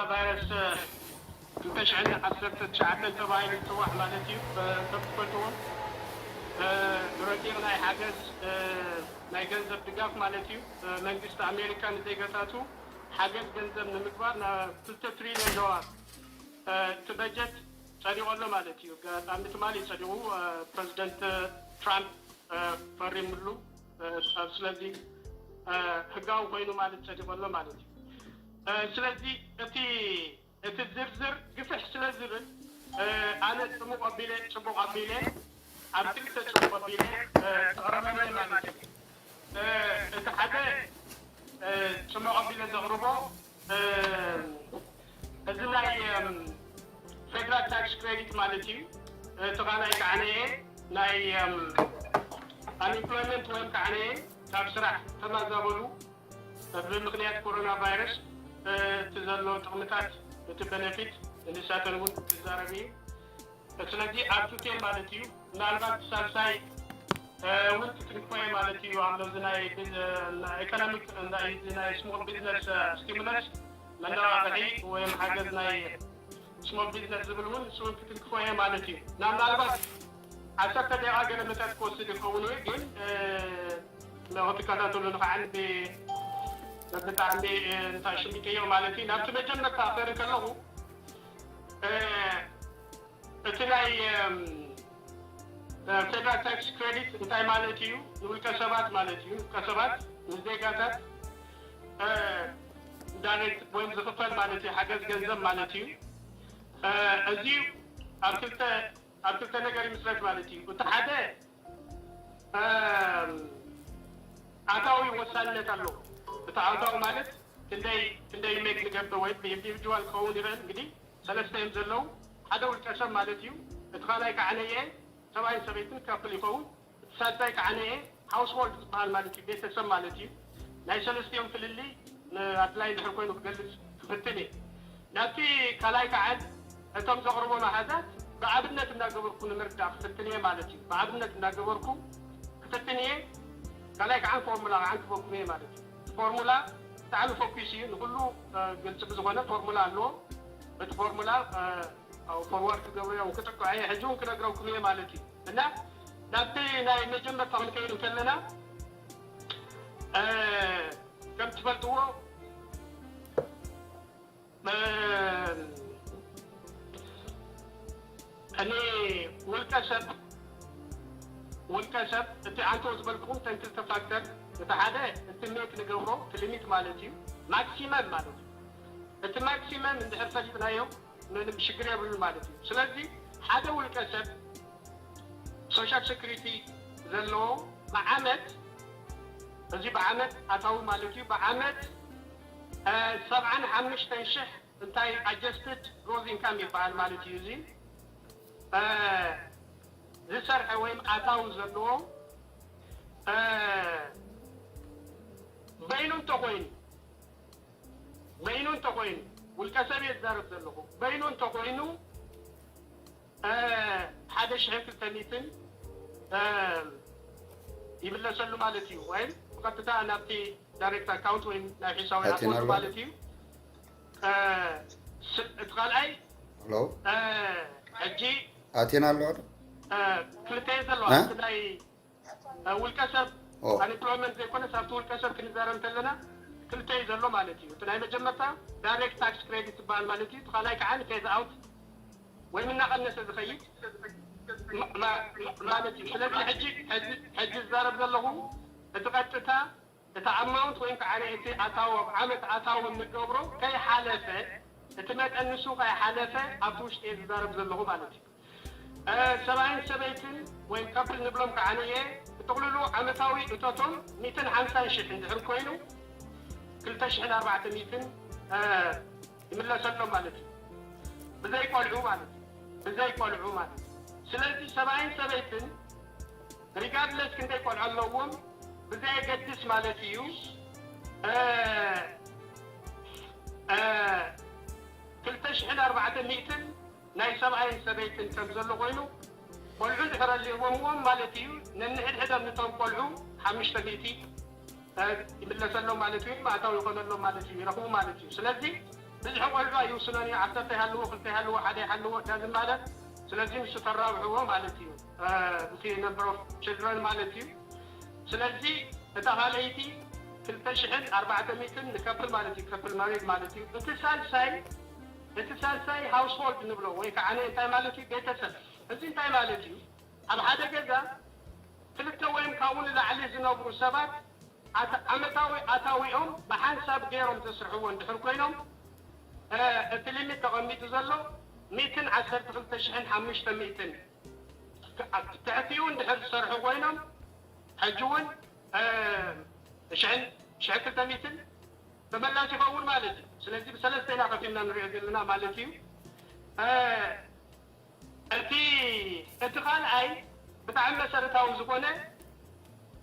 ቫይረስ ክልተ ሽሕን ዓሰርተ ትሽዓተን ተባሂሉ ዝፅዋዕ ማለት እዩ። ከም ትፈልጥዎ ረቂቕ ናይ ሓገዝ ናይ ገንዘብ ድጋፍ ማለት እዩ። መንግስቲ ኣሜሪካ ንዜጋታቱ ሓገዝ ገንዘብ ንምግባር ናብ ክልተ ትሪልዮን ዶላር እቲ በጀት ጸዲቑ ኣሎ ማለት እዩ። ኣጋጣሚ ትማሊ ጸዲቑ ፕረዚደንት ትራምፕ ፈሪምሉ። ስለዚ ህጋዊ ኮይኑ ማለት ጸዲቑ ኣሎ ማለት እዩ። ስለዚ እቲ እቲ ዝርዝር ግፍሕ ስለ ዝብል ኣነ ጽቡቕ ኣቢለ ጽቡቕ ኣቢለ ኣብ ክልተ ጽቡቕ ኣቢለ ክቕረበለይ ማለት እዩ። እቲ ሓደ ጽቡቕ ኣቢለ ዘቕርቦ እዚ ናይ ፌደራል ታክስ ክሬዲት ማለት እዩ። እቲ ካልኣይ ከዓነየ ናይ ኣንኤምፕሎይመንት ወይም ከዓነየ ካብ ስራሕ ተማዛበሉ ብምኽንያት ኮሮና ቫይረስ እቲ ዘሎ ጥቕምታት እቲ በነፊት ንሳተን እውን ክዛረብ እዩ። ስለዚ ኣብ ቱቴል ማለት እዩ ምናልባት ሳልሳይ እውን ክትንክፎ እየ ማለት እዩ። ኣሎ እዚ ናይ ኢኮኖሚክ ናይ ስሞል ቢዝነስ ስቲሙለስ መነቃቕሒ ወይም ሓገዝ ናይ ስሞል ቢዝነስ ዝብል እውን እሱ እውን ክትንክፎ እየ ማለት እዩ። እና ምናልባት ዓሰርተ ደቂቃ ገለ መጠን ክወስድ ይኸውን እዩ ግን ክትከታተሉ ንኸዓን ብጣዕሚ እንታይ ሽም ይቀይር ማለት እዩ። ናብቲ መጀመርታ ክኸሪ ከለኹ እቲ ናይ ፌደራል ታክስ ክሬዲት እንታይ ማለት እዩ? ንውልቀ ሰባት ማለት እዩ። ንውልቀ ሰባት ንዜጋታት ዳይሬክት ወይም ዝኽፈል ማለት እዩ። ሓገዝ ገንዘብ ማለት እዩ። እዚ ኣብ ክልተ ኣብ ክልተ ነገር ይምስረት ማለት እዩ። እቲ ሓደ ኣታዊ ወሳንነት ኣለዎ። እቲ ኣታዊ ማለት ክንደይ ክንደይ ሜክ ንገብር ወይ ብኢንዲቪጁዋል ክኸውን ይኽእል። እንግዲህ ሰለስተ እዮም ዘለዉ። ሓደ ውልቀ ሰብ ማለት እዩ። እቲ ካልኣይ ከዓነየ ሰብኣይን ሰበይትን ካፕል ይኸውን። እቲ ሳልሳይ ከዓነየ ሃውስሆልድ ዝበሃል ማለት እዩ፣ ቤተሰብ ማለት እዩ። ናይ ሰለስቲኦም ፍልልይ ንኣድላይ እንድሕር ኮይኑ ክገልጽ ክፍትን እየ። ናብቲ ካልኣይ ከዓን እቶም ዘቕርቦም ኣሃዛት ብኣብነት እናገበርኩ ንምርዳእ ክፍትን እየ ማለት እዩ። ብኣብነት እናገበርኩ ክፍትን እየ። ካልኣይ ከዓን ፎርሙላ ከዓን ክበኩም እየ ማለት እዩ። ፎርሙላ ብጣዕሚ ፎኪስ እዩ፣ ንኩሉ ግልፂ ብዝኾነ ፎርሙላ ኣለዎ። እቲ ፎርሙላ ፎርዋርድ ክገብሩ እዮም ክጥቅዑ እየ ሕጂ እውን ክነግረውኩም እየ ማለት እዩ። እና ናብቲ ናይ መጀመርታ ክንከይድ እንከለና ከም ትፈልጥዎ እኔ ውልቀ ሰብ ውልቀ ሰብ እቲ ኣንተ ዝበልኩም ተን ክልተ ፋክተር እቲ ሓደ እቲ ሜክ ንገብሮ እቲ ሊሚት ማለት እዩ። ማክሲመም ማለት እዩ። እቲ ማክሲመም እንድሕር ፈሊጥናዮ ምንም ሽግር የብሉ ማለት እዩ። ስለዚ ሓደ ውልቀ ሰብ ሶሻል ሴኩሪቲ ዘለዎ ብዓመት እዚ ብዓመት ኣታዊ ማለት እዩ። ብዓመት ሰብዓን ሓሙሽተን ሽሕ እንታይ ኣጀስትድ ግሮዝ ኢንካም ይበሃል ማለት እዩ። እዚ ዝሰርሐ ወይም ኣታዊ ዘለዎ በይኑ እንተኮይኑ በይኑ እንተኮይኑ ውልቀ ሰብ እየ ዝዛረብ ዘለኹ። በይኑ እንተኮይኑ ሓደ ሽሕን ክልተ ሚእትን ይምለሰሉ ማለት እዩ። ወይም ብቐጥታ ናብቲ ዳይሬክት ኣካውንት ወይም ናይ ሒሳዊ ኣካውንት ማለት እዩ። እቲ ካልኣይ ሕጂ ኣቴና ኣሎ ክልተ እየ ዘለዋ ናይ ውልቀ ሰብ ኣንኤምፕሎይመንት ዘይኮነስ ኣብቲ ውልቀ ሰብ ክንዛረብ እንተለና ክልተ እዩ ዘሎ ማለት እዩ። እቲ ናይ መጀመርታ ዳይሬክት ታክስ ክሬዲት ዝበሃል ማለት እዩ። እቲ ካልኣይ ከዓ ንፌዝ ኣውት ወይም እናቐነሰ ዝኸይድ ማለት እዩ። ስለዚ ሕጂ ሕጂ ዝዛረብ ዘለኹ እቲ ቀጥታ እቲ ኣማውንት ወይም ከዓ እቲ ኣታዊ ኣብ ዓመት ኣታዊ እንገብሮ ከይሓለፈ እቲ መጠን ንሱ ከይሓለፈ ኣብቲ ውሽጢ እየ ዝዛረብ ዘለኹ ማለት እዩ። ሰብኣይን ሰበይትን ወይም ካፕል ንብሎም ከዓነየ ብጥቕልሉ ዓመታዊ እቶቶም ሚእትን ሓምሳን ሽሕ እንድሕር ኮይኑ ክልተ ሽሕን ኣርባዕተ ሚእትን ይምለሰሎም ማለት እዩ። ብዘይ ቆልዑ ማለት እዩ። ብዘይ ቆልዑ ማለት እዩ። ስለዚ ሰብኣይን ሰበይትን ሪጋርድለስ ክንደይ ቆልዑ ኣለዎም ብዘየገድስ ማለት እዩ። ክልተ ሽሕን ኣርባዕተ ሚእትን ናይ ሰብኣይን ሰበይትን ከም ዘሎ ኮይኑ ቆልዑ እንድሕር ኣልዎም ማለት እዩ። ነንሕድሕዶም ንቶም ቆልዑ ሓሙሽተ ሚእቲ ይምለሰሎም ማለት እዩ። ማእታዊ ይኾነሎም ማለት እዩ። ይረኽቡ ማለት እዩ። ስለዚ ብዝሒ ቆልዑ ኣይውስኖን እዩ። ዓሰርተ ይሃልዎ፣ ክልተ ይሃልዎ፣ ሓደ ይሃልዎ፣ ዳዝን ማለት። ስለዚ ንሱ ተራብሕዎ ማለት እዩ። እቲ ነምበር ኦፍ ችልድረን ማለት እዩ። ስለዚ እታ ካልኣይቲ ክልተ ሽሕን ኣርባዕተ ሚእትን ንከፕል ማለት እዩ። ከፕል ማሪድ ማለት እዩ። እቲ ሳልሳይ እቲ ሳልሳይ ሃውስሆልድ ንብሎ ወይ ከዓ እንታይ ማለት እዩ? ቤተሰብ። እዚ እንታይ ማለት እዩ? ኣብ ሓደ ገዛ ክልተ ወይም ካብኡ ንላዕሊ ዝነብሩ ሰባት ዓመታዊ ኣታዊኦም ብሓንሳብ ገይሮም ዘስርሕዎ እንድሕር ኮይኖም እቲ ሊሚት ተቐሚጡ ዘሎ ሚእትን ዓሰርተ ክልተ ሽሕን ሓሙሽተ ሚእትን ትሕቲኡ እንድሕር ዝሰርሑ ኮይኖም ሕጂ እውን ሽሕን ሽሕ ክልተ ሚእትን ተመላሽ ይኸውን ማለት እዩ። ስለዚ ብሰለስተ ኢና ከፊልና ንሪኦ ዘለና ማለት እዩ። እቲ እቲ ካልኣይ ብጣዕሚ መሰረታዊ ዝኾነ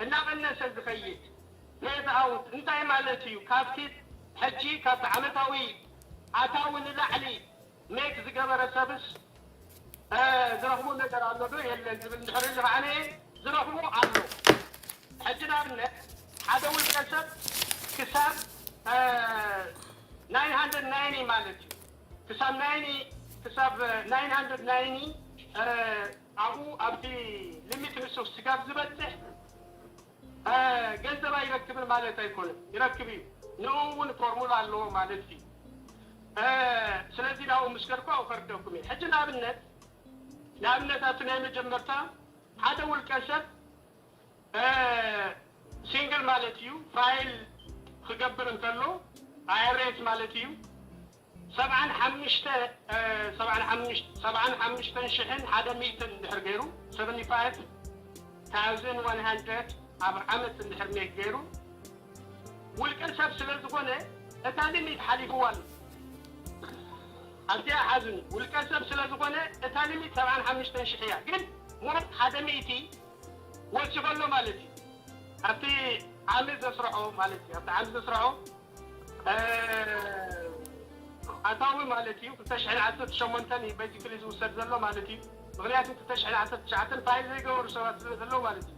እናቐነሰ ዝኸይድ ፌዝ ኣውት እንታይ ማለት እዩ? ካብቲ ሕጂ ካብቲ ዓመታዊ ኣታዊ ንላዕሊ ሜክ ዝገበረ ሰብስ ዝረኽቦ ነገር ኣሎ ዶ የለን ዝብል እንድሕር እዚ ከዓ ዝረኽቦ ኣሎ። ሕጂ ንኣብነት ሓደ ውልቀ ሰብ ክሳብ ናይን ሃንድረድ ናይኒ ማለት እዩ ክሳብ ናይኒ ክሳብ ናይን ሃንድረድ ናይኒ ኣብኡ ኣብቲ ሊሚት ንሱ ስጋብ ዝበፅሕ ገንዘብ ኣይረክብን ማለት ኣይኮነን፣ ይረክብ እዩ። ንኡ እውን ፎርሙላ ኣለዎ ማለት እዩ። ስለዚ ናብኡ ምስ ከድኩ ኣብኡ ከርደኩም እየ። ሕጂ ንኣብነት ንኣብነት ኣብቲ ናይ መጀመርታ ሓደ ውልቀ ሰብ ሲንግል ማለት እዩ ፋይል ክገብር እንከሎ ኣይኣርኤስ ማለት እዩ ሰብዓን ሓሙሽተ ሰብዓን ሓሙሽተ ሰብዓን ሓሙሽተን ሽሕን ሓደ ሚእትን እንድሕር ገይሩ ሰቨንቲ ፋይቭ ታውዘንድ ዋን ሃንድረድ ኣብ ዓመት እንድሕር ሜክ ገይሩ ውልቀ ሰብ ስለ ዝኾነ እታ ሊሚት ሓሊፍዋ ኣሎ። ኣብዚኣ ሓዝኑ ውልቀ ሰብ ስለ ዝኾነ እታ ሊሚት ሰብዓን ሓሙሽተን ሽሕ እያ። ግን ሞት ሓደ ሚእቲ ወሲኾ ኣሎ ማለት እዩ። ኣብቲ ዓሚ ዘስርሖ ማለት እዩ። ኣብቲ ዓሚ ዘስርሖ ኣታዊ ማለት እዩ ክልተ ሽሕን ዓሰርተ ሸሞንተን እዩ basically ዝውሰድ ዘሎ ማለት እዩ። ምክንያቱ ክልተ ሽሕን ዓሰርተ ትሽዓተን ፋይል ዘይገበሩ ሰባት ስለ ዘለዉ ማለት እዩ።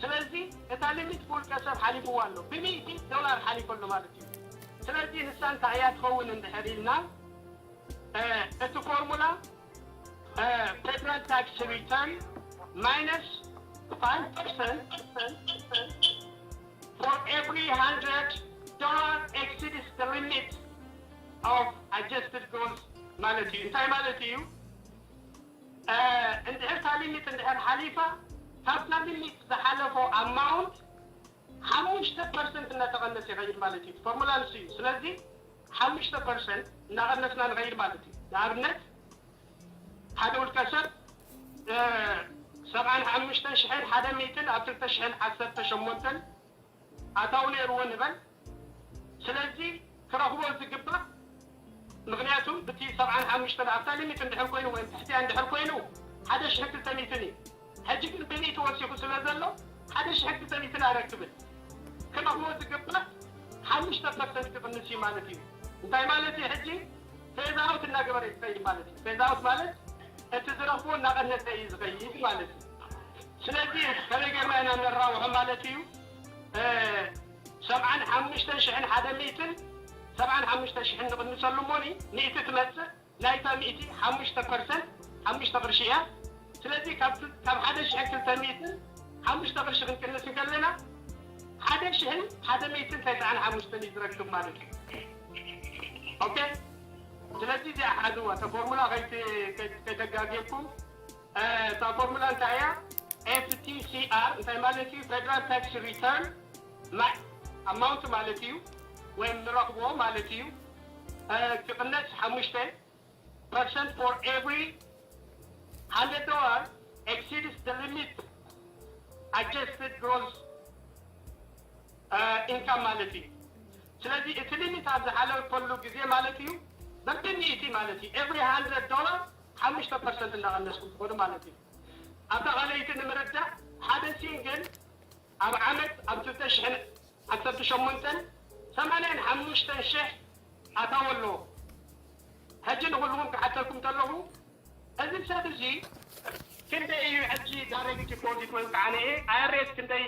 ስለዚ እታ ሊሚት ብውልቀ ሰብ ሓሊፍዋ ኣሎ፣ ብሚእቲ ዶላር ሓሊፉ ኣሎ ማለት እዩ። ስለዚ ንሳ እንታይ እያ ትኸውን እንድሕር ኢልና እቲ ፎርሙላ federal tax return minus five percent for every hundred dollar exceeds the limit of adjusted gross ማለት እዩ። እንታይ ማለት እዩ? እንድሕር እታ ሊሚት እንድሕር ሓሊፋ ካብታ ሊሚት ዝሓለፎ ኣማውንት ሓሙሽተ ፐርሰንት እናተቐነሰ ይኸይድ ማለት እዩ። ፎርሙላ ንሱ እዩ። ስለዚ ሓሙሽተ ፐርሰንት እናቐነስና ንኸይድ ማለት እዩ። ንኣብነት ሓደ ውልቀ ሰብ ሰብዓን ሓሙሽተን ሽሕን ሓደ ሚእትን ኣብ ክልተ ሽሕን ዓሰርተ ሸሞንተን ኣታዊ ነይርዎ ንበል። ስለዚ ክረኽቦ ዝግባእ ምክንያቱ ብቲ ሰብዓን ሓሙሽተን ኣብታ ሊሚት እንድሕር ኮይኑ ወይ ትሕቲያ እንድሕር ኮይኑ ሓደ ሽሕ ክልተ ሚእትን እዩ። ሕጂ ግን ብሚእቲ ወሲኹ ስለ ዘሎ ሓደ ሽሕ ክልተ ሚእትን ኣይረክብን። ክረኽቦ ዝግባእ ሓሙሽተ ፐርሰንት ክቕንስ እዩ ማለት እዩ። እንታይ ማለት እዩ? ሕጂ ፌዝ ኣውት እናገበረ ይኸይድ ማለት እዩ። ፌዝ ኣውት ማለት እቲ ዝረኽቦ እናቐነሰ እዩ ዝኸይድ ማለት እዩ። ስለዚ ከመይ ጌርና ኢና ነራብሖ ማለት እዩ? ሰብዓን ሓሙሽተ ሽሕን ሓደ ሚእትን ሰብዓን ሓሙሽተ ሽሕን ንቕንሰሉ እሞኒ ሚእቲ ትመፅእ ናይታ ሚእቲ ሓሙሽተ ፐርሰንት ሓሙሽተ ቅርሺ እያ። ስለዚ ካብ ሓደ ሽሕን ክልተ ሚእትን ሓሙሽተ ቅርሺ ክንቅንስ እንከለና ሓደ ሽሕን ሓደ ሚእትን ተስዓን ሓሙሽተን እዩ ዝረክብ ማለት እዩ። ኦኬ፣ ስለዚ እዚኣ ሓዝዋ እታ ፎርሙላ ከይተጋግየኩም። እታ ፎርሙላ እንታይ እያ? ኤፍ ቲ ሲ ኣር እንታይ ማለት እዩ? ፌደራል ታክስ ሪተርን ኣማውንት ማለት እዩ፣ ወይም ንረኽቦ ማለት እዩ። ክቕነስ ሓሙሽተ ፐርሰንት for every hundred dollar exceeds the limit adjusted gross income ማለት እዩ። ስለዚ እቲ ሊሚት ኣብ ዝሓለፈሉ ግዜ ማለት እዩ በብሚእቲ ማለት እዩ every hundred dollar ሓሙሽተ ፐርሰንት እናቐነስኩም ትኸዱ ማለት እዩ። ኣብታ ካልኣይቲ ንምርዳእ ሓደ ሲንግል ኣብ ዓመት ኣብ ክልተ ሽሕን ዓሰርተ ሸሞንተን ሰማንያን ሓሙሽተን ሽሕ ኣታዊ ኣለዎ። ሕጂ ንኹልኹም ክሓተኩም ከለኹ እዚ ሰብ እዚ ክንደይ እዩ ሕጂ ዳይሬክት ዲፖዚት ወይ ከዓ ንኤ ኣይ ኣር ኤስ ክንደይ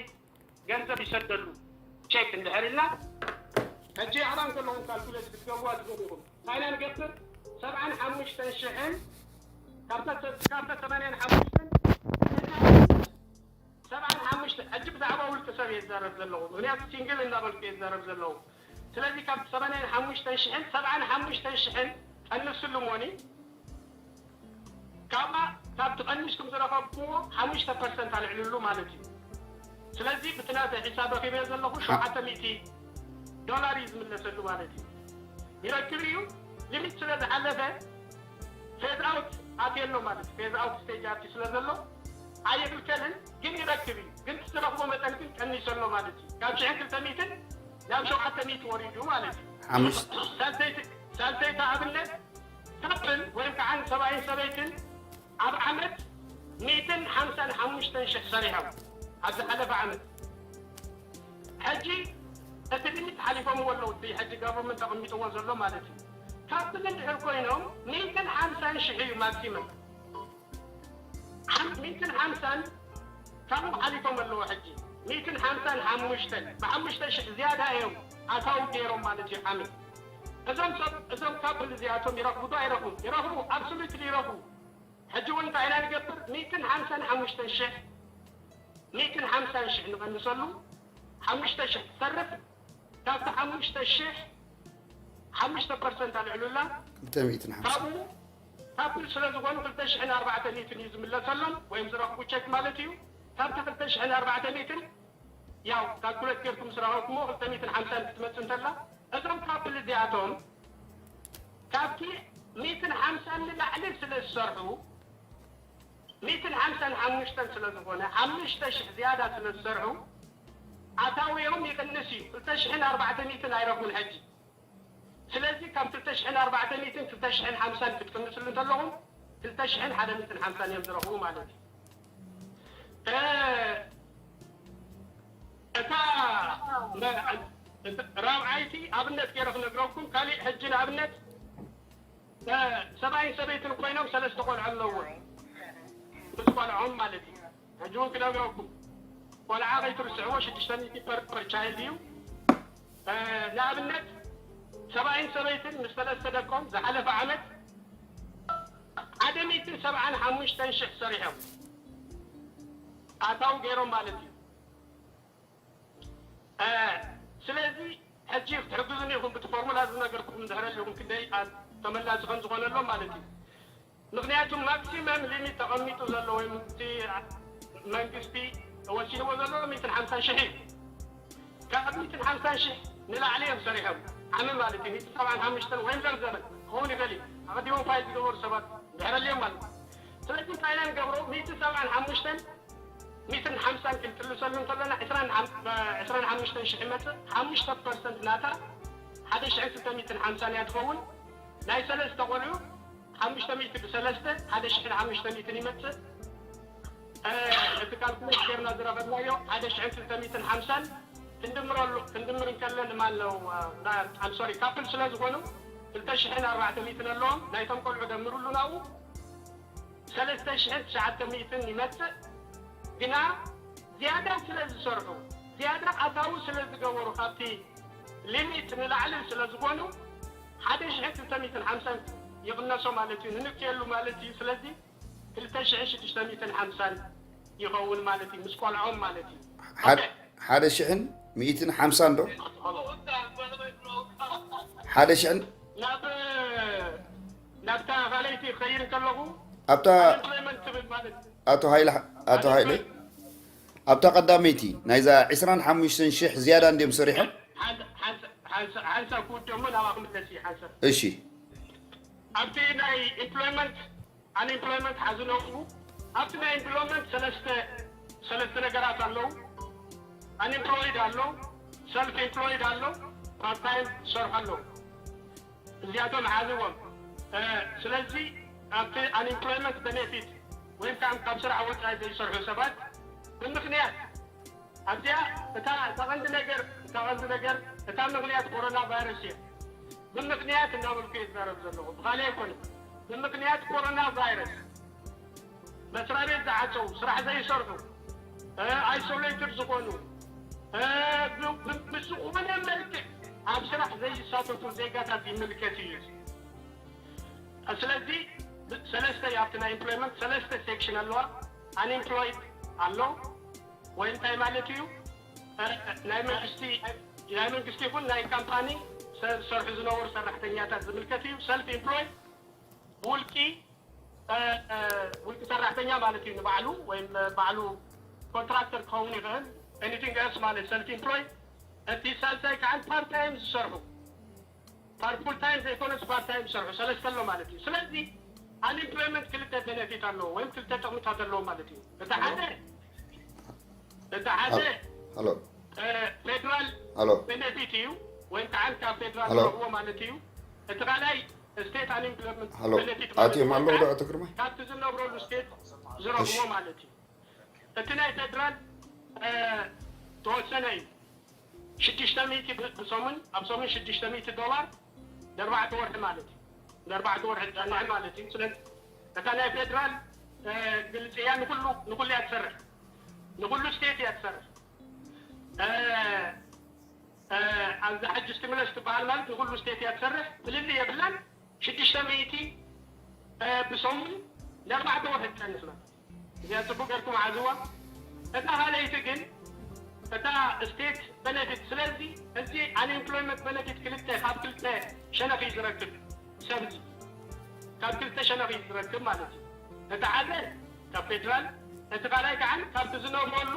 ገንዘብ ይሰደሉ ቼክ እንድሕር ኢልና ሕጂ ኣባን ከለኹም ካልኩሌት ክትገብሩዋ ትኽእሉ ኢኹም። እንታይ ኢና ንገብር? ሰብዓን ሓሙሽተን ሽሕን ካብታ ሰ-፣ ካብታ ሰማንያን ሓሙሽተን ሰብዓን ሓሙሽተ፣ ሕጂ ብዛዕባ ውልቂ ሰብ እየ ዝዛረብ ዘለኹ፣ ምኽንያቱ ሲንግል እናበልኩ እየ ዝዛረብ ዘለኹ። ስለዚ ካብ ሰማንያን ሓሙሽተን ሽሕን ሰብዓን ሓሙሽተን ሽሕን ቀንስሉ እሞኒ፣ ካብኣ ካብቲ ቀኒስኩም ዝረኸብኩዎ ሓሙሽተ ፐርሰንት ኣልዕልሉ ማለት እዩ። ስለዚ ብቲ ናተይ ሒሳብ ረኺበዮ ዘለኹ ሓ- ሸውዓተ ሚእቲ ዶላር እዩ ዝምለሰሉ ማለት እዩ። ይረክብ እዩ። ሊሚት ስለ ዝሓለፈ ፌዝ ኣውት ኣትየሎ ማለት እዩ። ፌዝ ኣውት ስቴጅ ኣትዩ ስለ ዘሎ ኣይኽልከልን፣ ግን ይረክብ እዩ። ግን እቲ ዝረኽቦ መጠን ግን ቀኒሰሎ ማለት እዩ። ካብ ሽሕን ክልተ ሚእትን ናብ ሸውዓተ ሚእቲ ወሪዱ ማለት እዩ። ሓሙሽ- ሳልሰይቲ ሳልሰይቲ ኣብነት ካፕል ወይም ከዓ ሰብኣይን ሰበይትን ኣብ ዓመት ሚእትን ሓምሳን ሓሙሽተን ሽሕ ሰሪሖም ኣብ ዝሓለፈ ዓመት። ሕጂ እቲ ሊሚት ሓሊፎምዎ ኣለዉ፣ እቲ ሕጂ ጋቨርንመንት ኣቐሚጥዎ ዘሎ ማለት እዩ። ካብቲ እንድሕር ኮይኖም ሚእትን ሓምሳን ሽሕ እዩ ማክሲመም። ሓም-፣ ሚእትን ሓምሳን ካብኡ ሓሊፎም ኣለዉ። ሕጂ ሚእትን ሓምሳን ሓሙሽተን፣ ብሓሙሽተ ሽሕ ዝያዳ እዮም ኣታዊ ገይሮም ማለት እዩ ዓመት። እዞም ሰብ፣ እዞም ካፕል እዚኣቶም ይረኽቡ ዶ ኣይረኽቡ? ይረኽቡ፣ ኣብሶሉትሊ ይረኽቡ። ሕጂ እውን እንታይ ኢና ንገብር? ሚእትን ሓምሳን ሓሙሽተን ሽሕ፣ ሚእትን ሓምሳን ሽሕ ንቐንሰሉ፣ ሓሙሽተ ሽሕ ትተርፍ፣ ካብቲ ሓሙሽተ ሽሕ ሓሙሽተ ፐርሰንት ኣልዕሉላ። ክልተ ሚእትን ሓምሳ። ካብኡ ካፕል ስለ ዝኾኑ ክልተ ሽሕን ኣርባዕተ ሚእትን እዩ ዝምለሰሎም፣ ወይም ዝረኽቡ ቸክ ማለት እዩ። ካብቲ ክልተ ሽሕን ኣርባዕተ ሚእትን ያው ካልኩሌት ጌርኩም ምስ ረኸብኩሞ ክልተ ሚእትን ሓምሳን ክትመጽእ እንተላ፣ እዞም ካፕል እዚኣቶም ካብቲ ሚእትን ሓምሳን ንላዕሊ ስለ ዝሰርሑ፣ ሚእትን ሓምሳን ሓሙሽተን ስለ ዝኾነ፣ ሓሙሽተ ሽሕ ዝያዳ ስለ ዝሰርሑ፣ ኣታዊኦም ይቕንስ እዩ። ክልተ ሽሕን ኣርባዕተ ሚእትን ኣይረኽቡን ሕጂ። ስለዚ ካብ ክልተ ሽሕን ኣርባዕተ ሚእትን ክልተ ሽሕን ሓምሳን ክትቅንስሉ እንተለኹም፣ ክልተ ሽሕን ሓደ ሚእትን ሓምሳን እዮም ዝረኽቡ ማለት እዩ። እ፣ እታ መ-፣ እት-፣ ራብዓይቲ ኣብነት ገይረ ክነግረኩም፣ ካሊእ ሕጂ ንኣብነት፣ እ፣ ሰብኣይን ሰበይትን ኮይኖም ሰለስተ ቆልዑ ኣለዎም። ምስ ቆልዖም ማለት እዩ። ሕጂ እውን ክነግረኩም፣ ቆልዓ ከይትርስዕዎ፣ ሽዱሽተ ሚእቲ ፐር፣ ፐር ቻይልድ እዩ። እ፣ ንኣብነት ሰብኣይን ሰበይትን ምስ ሰለስተ ደቆም ዝሓለፈ ዓመት ሓደ ሚእትን ሰብዓን ሓሙሽተን ሽሕ ሰሪሖም ኣታዊ ገይሮም ማለት እዩ። እ፣ ስለዚ ሕጂ ክትሕግዙኒ ኢኹም፣ ብቲ ፎርሙላ ዝነገርኩኹም ድሕረ ኣለኹም ክንደይ ኣ-፣ ተመላሲ ከም ዝኾነሎም ማለት እዩ። ምኽንያቱ ማክሲመም ሊሚት ተቐሚጡ ዘሎ ወይ እቲ መንግስቲ ወሲንዎ ዘሎ ሚእትን ሓምሳን ሽሕ እዩ። ካብ ሚእትን ሓምሳን ሽሕ ንላዕሊ እዮም ሰሪሖም ዓሚ ማለት እዩ። ሚእትን ሰብዓን ሓሙሽተን ወይም ዘምዘመን ክኸውን ይኽእል እዩ። ኣቐዲሞም ፋይል ዝገበሩ ሰባት ድሕረ ኣለዮም ማለት እዩ። ስለዚ እንታይ ኢና ንገብሮ? ሚእትን ሰብዓን ሓሙሽተን ሚእትን ሓምሳን ክንቅንሰሉ እንከለና፣ ዕስራን ሓም-፣ ዕስራን ሓሙሽተን ሽሕ ይመጽእ። ሓሙሽተ ፐርሰንት ናታ ሓደ ሽሕን ክልተ ሚእትን ሓምሳን እያ ትኸውን። ናይ ሰለስተ ቆልዑ ሓሙሽተ ሚእቲ ብሰለስተ፣ ሓደ ሽሕን ሓሙሽተ ሚእትን ይመጽእ። እ፣ እቲ ካልኩሌት ጌርና ዝረኸብናዮ ሓደ ሽሕን ክልተ ሚእትን ሓምሳን ክንድምረሉ፣ ክንድምር እንከለን ማን ነው፣ እ፣ ና-፣ I'm sorry፣ ካፕል ስለ ዝኾኑ ክልተ ሽሕን ኣርባዕተ ሚእትን ኣለዎም። ናይቶም ቆልዑ ደምርሉ ናብኡ ሰለስተ ሽሕን ትሽዓተ ሚእትን ይመጽእ። ግና ዝያዳ ስለ ዝሰርሑ፣ ዝያዳ ኣታዊ ስለ ዝገበሩ፣ ካብቲ ሊሚት ንላዕሊ ስለ ዝኾኑ፣ ሓደ ሽሕን ክልተ ሚእትን ሓምሳን ይቕነሶ ማለት እዩ፣ ንንክየሉ ማለት እዩ። ስለዚ ክልተ ሽሕን ሽዱሽተ ሚእትን ሓምሳን ይኸውን ማለት እዩ፣ ምስ ቆልዖም ማለት እዩ። ሓደ፣ ኦኬ። ሓደ ሽሕን ሚእትን ሓምሳን ዶ? ሓደ ሽሕን ናብ፣ ናብታ ካልኣይቲ ክኸይድ እንከለኹ፣ ኣብታ ኣንኤምፕሎይመንት ትብል ማለት እዩ። ኣቶ ሃይለ፣ ኣቶ ሃይለ፣ ኣብታ ቀዳመይቲ ናይዛ ዕስራን ሓሙሽተን ሽሕ ዝያዳ እንድዮም ሰሪሖም? ሓንሳ-፣ ሓንሳ-፣ ሓንሳ-፣ ሓንሳብ ክውድእ እሞ ናብኣ ክምለስ እዩ፣ ሓንሳብ። እሺ። ኣብቲ ናይ ኤምፕሎይመንት፣ ኣንኤምፕሎይመንት ሓዚ ነቑ። ኣብቲ ናይ ኤምፕሎይመንት ሰለስተ፣ ሰለስተ ነገራት ኣለዉ። ኣንኤምፕሎይድ ኣሎ፣ ሰልፍ ኤምፕሎይድ ኣሎ፣ ፓርት ታይም ዝሰርሑ ኣለዉ። እዚኣቶም ሓዝዎም። እ፣ ስለዚ ኣብቲ ኣንኤምፕሎይመንት ቤኔፊት ወይ ከዓ ካብ ስራሕ ወፃኢ ዘይሰርሑ ሰባት ብምኽንያት ኣብዚኣ እታ፣ እታ ቀንዲ ነገር፣ እታ ቀንዲ ነገር፣ እታ ምኽንያት ኮሮና ቫይረስ እያ። ብምኽንያት እናበልኩ እየ ዝዛረብ ዘለኹ፣ ብኻልእ ኣይኮነን። ብምኽንያት ኮሮና ቫይረስ መስሪያ ቤት ዝዓፀው፣ ስራሕ ዘይሰርሑ፣ እ፣ ኣይሶሌትድ ዝኾኑ፣ እ፣ ብ-፣ ብ-፣ ብዝኾነ መልክዕ ኣብ ስራሕ ዘይሳተፉ ዜጋታት ይምልከት እዩ። ስለዚ ሰለስተ ኣብቲ ናይ ኢምፕሎይመንት ሰለስተ ሴክሽን ኣለዋ። ኣንኤምፕሎይድ ኣሎ ወይ እንታይ ማለት እዩ? ናይ መንግስቲ ናይ መንግስቲ ይኹን ናይ ካምፓኒ ዝሰርሑ ዝነበሩ ሰራሕተኛታት ዝምልከት እዩ። ሰልፍ ኢምፕሎይድ ብውልቂ ውልቂ ሰራሕተኛ ማለት እዩ። ንባዕሉ ወይም ባዕሉ ኮንትራክተር ክኸውን ይኽእል። ኤኒቲንግ ኤልስ ማለት ሰልፍ ኢምፕሎይድ። እቲ ሳልሳይ ከዓ ፓርት ታይም ዝሰርሑ ፓር ፉል ታይም ዘይኮነስ ፓርት ታይም ዝሰርሑ ሰለስተ ኣሎ ማለት እዩ። ስለዚ ኣንኤምፕሎይመንት ክልተ ቤነፊት ኣለዎ ወይም ክልተ ጥቕምታት ኣለዎ ማለት እዩ። እቲ ሓደ እቲ ሓደ ሄሎ ፌደራል ሄሎ ቤነፊት እዩ ወይም ከዓ ካብ ፌደራል ሄሎ ዝረኽቦ ማለት እዩ። እቲ ካልኣይ ስቴት ኣንኤምፕሎይመንት ሄሎ ቤነፊት ኣትዮም ኣለዉ ዶ ኣቶ ግርማይ? ካብቲ ዝነብረሉ ስቴት ዝረኽቦ ማለት እዩ። እቲ ናይ ፌደራል ተወሰነ እዩ። ሽዱሽተ ሚእቲ ብሰሙን ኣብ ሰሙን ሽዱሽተ ሚእቲ ዶላር ንኣርባዕተ ወርሒ ማለት እዩ። ንኣርባዕተ ወርሒ ዝፀንዐ ማለት እዩ። ስለዚ እታ ናይ ፌደራል ግልፂ እያ። ንኩሉ ንኩሉ እያ ትሰርሕ። ንኩሉ ስቴት እያ ትሰርሕ። ኣብዚ ሕጂ ስቲሙለስ ትበሃል ማለት ንኩሉ ስቴት እያ ትሰርሕ። ፍልልይ የብላን። ሽዱሽተ ሚእቲ ብሰሙን ንኣርባዕተ ወርሒ ትፀንሕ ማለት እዚኣ ፅቡቅ ጌርኩም ሓዝዋ። እታ ካልኣይቲ ግን እታ ስቴት ቤነፊት። ስለዚ እዚ ኣንኤምፕሎይመንት ቤነፊት ክልተ ካብ ክልተ ሸነኽ እዩ ዝረክብ ሰብ እዚ ካብ ክልተ ሸነኽ እዩ ዝረክብ ማለት እዩ። እቲ ሓደ ካብ ፌደራል፣ እቲ ካልኣይ ከዓ ካብቲ ዝነብረሉ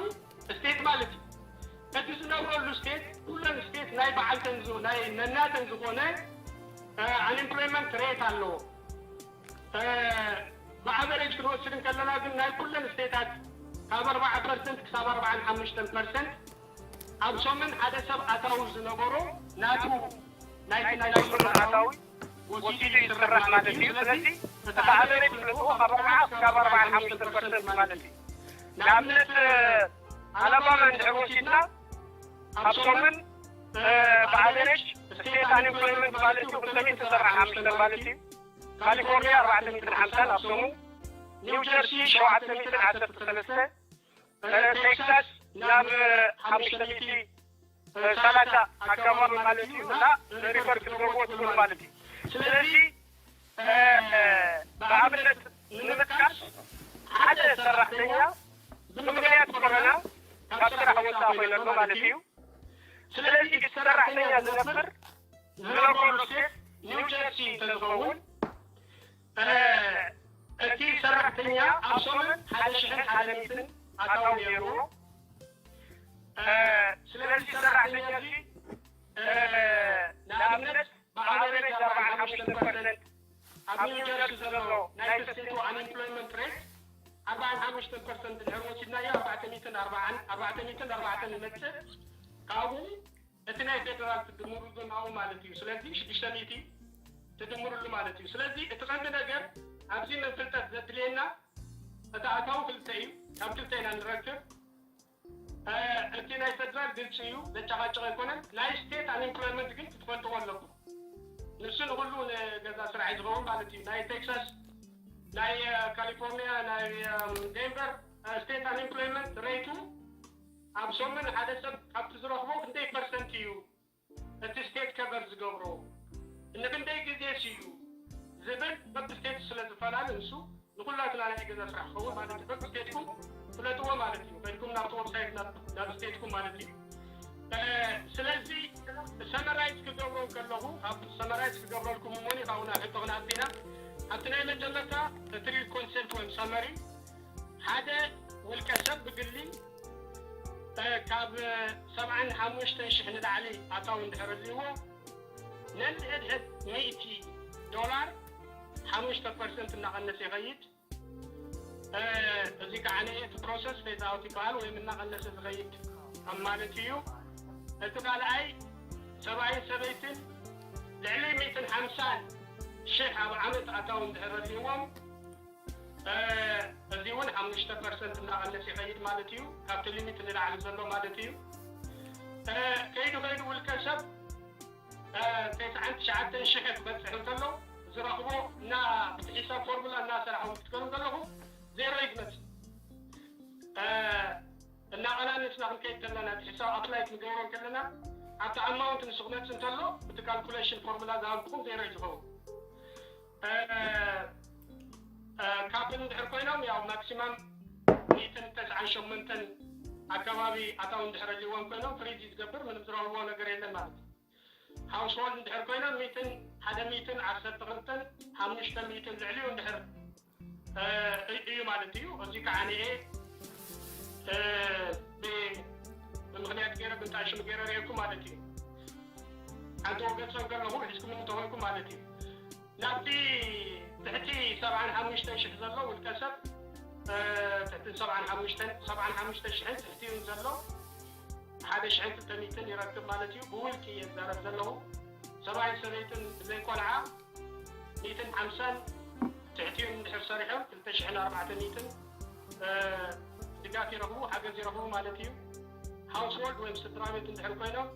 ስቴት ማለት እዩ። እቲ ዝነብረሉ ስቴት ኩለን ስቴት ናይ በዓልተን ናይ ነናተን ዝኾነ ኣንኤምፕሎይመንት ሬት ኣለዎ። ብኣቨሬጅ ክንወስድ እንከለና ግን ናይ ኩለን ስቴታት ካብ ኣርባዓ ፐርሰንት ክሳብ ኣርባዓን ሓሙሽተን ፐርሰንት ኣብ ሰሙን ሓደ ሰብ ኣታዊ ዝነበሮ ናቱ ናይቲ ናይ ሰሙን ኣታዊ ወሲዱ ይስራሕ ማለት እዩ። ስለዚ እቲ ኣቨሬጅ ፍለጥዎ ካብ ኣርባዓ ክሳብ ኣርባዓን ሓሙሽተን ፐርሰንት ማለት እዩ። ንኣብነት ኣላባማ እንድሕር ወሲድና ኣብ ሰሙን ብኣቨሬጅ ስቴት ኣንኤምፕሎይመንት ማለት እዩ ክልተ ሚእቲ ሰብዓን ሓሙሽተን ማለት እዩ። ካሊፎርኒያ ኣርባዕተ ሚእትን ሓምሳን ኣብ ሰሙን፣ ኒው ጀርሲ ሸውዓተ ሚእትን ዓሰርተ ሰለስተ፣ ቴክሳስ ናብ ሓሙሽተ ሚእቲ ሰላሳ ኣካባቢ ማለት እዩ። እና ሪፖርት ክትገብርዎ ትኽእሉ ማለት እዩ። ስለዚ ብኣብነት ንምጥቃስ ሓደ ሰራሕተኛ ብምክንያት ኮሮና ካብ ስራሕ ወፃኢ ኮይኑ ኣሎ ማለት እዩ። ስለዚ እቲ ሰራሕተኛ ዝነብር ዝነብረሉ ስቴት ኒው ጀርሲ እንተዝኸውን እቲ ሰራሕተኛ ኣብ ሰሙን ሓደ ሽሕን ሓደ ሚእትን ኣታዊ ነይርዎ። ስለዚ ሰራሕተኛ እዚ ንኣብነት ብኣቨሬጅ ኣርባዓን ሓሙሽተን ፐርሰንት ኣብ ኒው ጀርሲ ዘሎ ናይ ስቴቱ ኣንኤምፕሎይመንት ሬት ኣርባዓን ሓሙሽተን ፐርሰንት ድሕር ወሲድናዮ ኣርባዕተ ሚእትን ኣርባዓን ኣርባዕተ ሚእትን ኣርባዕተን ይመፅእ። ካብኡ እቲ ናይ ፌደራል ትድምሩ ግን ኣብኡ ማለት እዩ። ስለዚ ሽዱሽተ ሚእቲ ትድምርሉ ማለት እዩ። ስለዚ እቲ ቀንዲ ነገር ኣብዚ መፍልጠት ዘድልየና እቲ ኣታዊ ክልተ እዩ። ካብ ክልተ ኢና ንረክብ። እቲ ናይ ፌደራል ግልፂ እዩ፣ ዘጨቃጭቅ ኣይኮነን። ናይ ስቴት ኣንኤምፕሎይመንት ግን ክትፈልጥዎ ኣለኩም። ንሱ ንኩሉ ንገዛ ስራሕ እዩ ዝኸውን ማለት እዩ። ናይ ቴክሳስ፣ ናይ ካሊፎርኒያ፣ ናይ ዴንቨር ስቴት ኣንኤምፕሎይመንት ሬቱ ኣብ ሰሙን ሓደ ሰብ ካብቲ ዝረኽቦ ክንደይ ፐርሰንት እዩ እቲ ስቴት ከቨር ዝገብሮ፣ ንክንደይ ግዜ እዩ ዝብል በብስቴት ስለ ዝፈላለ ንሱ ንኩላትና ናይ ገዛ ስራሕ ክኸውን ማለት እዩ። በብስቴትኩም ፍለጥዎ ማለት እዩ። ከድኩም ናብቲ ወብሳይት ናብ ስቴትኩም ማለት እዩ። ስለዚ ሰመራይዝ ክገብሮ ከለኹ ካብ ሰመራይዝ ክገብረልኩም እሞኒ ካብኡ ናብ ሕቶ ክንኣቱ ኢና። ኣብቲ ናይ መጀመርታ እቲ ሪል ኮንሰፕት ወይም ሰመሪ ሓደ ውልቀ ሰብ ብግሊ ካብ ሰብዓን ሓሙሽተን ሽሕ ንላዕሊ ኣታዊ እንድሕር ኣልይዎ ነንሕድሕድ ሚእቲ ዶላር ሓሙሽተ ፐርሰንት እናቐነሰ ይኸይድ። እዚ ከዓ እቲ ፕሮሰስ ፌዝ ኣውት ይበሃል ወይም እናቐነሰ ዝኸይድ ከም ማለት እዩ። እቲ ካልኣይ ሰብኣይን ሰበይትን ልዕሊ ሚእትን ሓምሳን ሽሕ ኣብ ዓመት ኣታዊ እንድሕር ኣልይዎም እዚ እውን ሓሙሽተ ፐርሰንት እናቐነስ ይኸይድ ማለት እዩ። ካብቲ ሊሚት ንላዕሊ ዘሎ ማለት እዩ። ከይዱ ከይዱ ውልቀ ሰብ ተስዓን ትሽዓተን ሽሕ ክበፅሕ እንከሎ ዝረኽቦ እና ብቲ ሒሳብ ፎርሙላ እናሰራሕኹም ክትከዱ ከለኹም ዜሮ እዩ ዝመፅእ። እናቐናነስና ክንከይድ ከለና እቲ ሒሳብ ኣፕላይ ክንገብሮ ከለና ኣብቲ ኣማውንት ንሱ ክመፅእ እንተሎ እቲ ካልኩሌሽን ፎርሙላ ዝሃብኩም ዜሮ እዩ ዝኸውን። ካፕል እንድሕር ኮይኖም ያው ማክሲማም ሚእትን ተስዓን ሸሞንተን ኣከባቢ ኣታዊ እንድሕር ኣልዎም ኮይኖም ፍሪዝ ዝገብር ምንም ዝረኽብዎ ነገር የለን ማለት እዩ። ሃውስሆልድ እንድሕር ኮይኖም ሚእትን ሓደ ሚእትን ዓሰርተ ክልተን ሓሙሽተ ሚእትን ልዕሊኡ እንድሕር እዩ ማለት እዩ። እዚ ከዓ ንኤ ብምክንያት ገይረ ብንጣሽሙ ገይረ ርእየኩም ማለት እዩ። ሓንቲ ወገን ሰብ ከለኹ ሒዝኩም እንተኾንኩም ማለት እዩ። ናብቲ ትሕቲ ሰብዓን ሓሙሽተን ሽሕ ዘሎ ውልቀ ሰብ ትሕቲ ሰብዓን ሓሙሽተን ሰብዓን ሓሙሽተ ሽሕን ትሕቲኡን ዘሎ ሓደ ሽሕን ክልተ ሚእትን ይረክብ ማለት እዩ። ብውልቂ እየ ዝዛረብ ዘለኹ። ሰብኣይን ሰበይትን ብዘይቆልዓ ሚእትን ሓምሳን ትሕቲኡን እንድሕር ሰሪሖም ክልተ ሽሕን ኣርባዕተ ሚእትን ድጋፍ ይረኽቡ፣ ሓገዝ ይረኽቡ ማለት እዩ። ሃውስሆልድ ወይም ስድራ ቤት እንድሕር ኮይኖም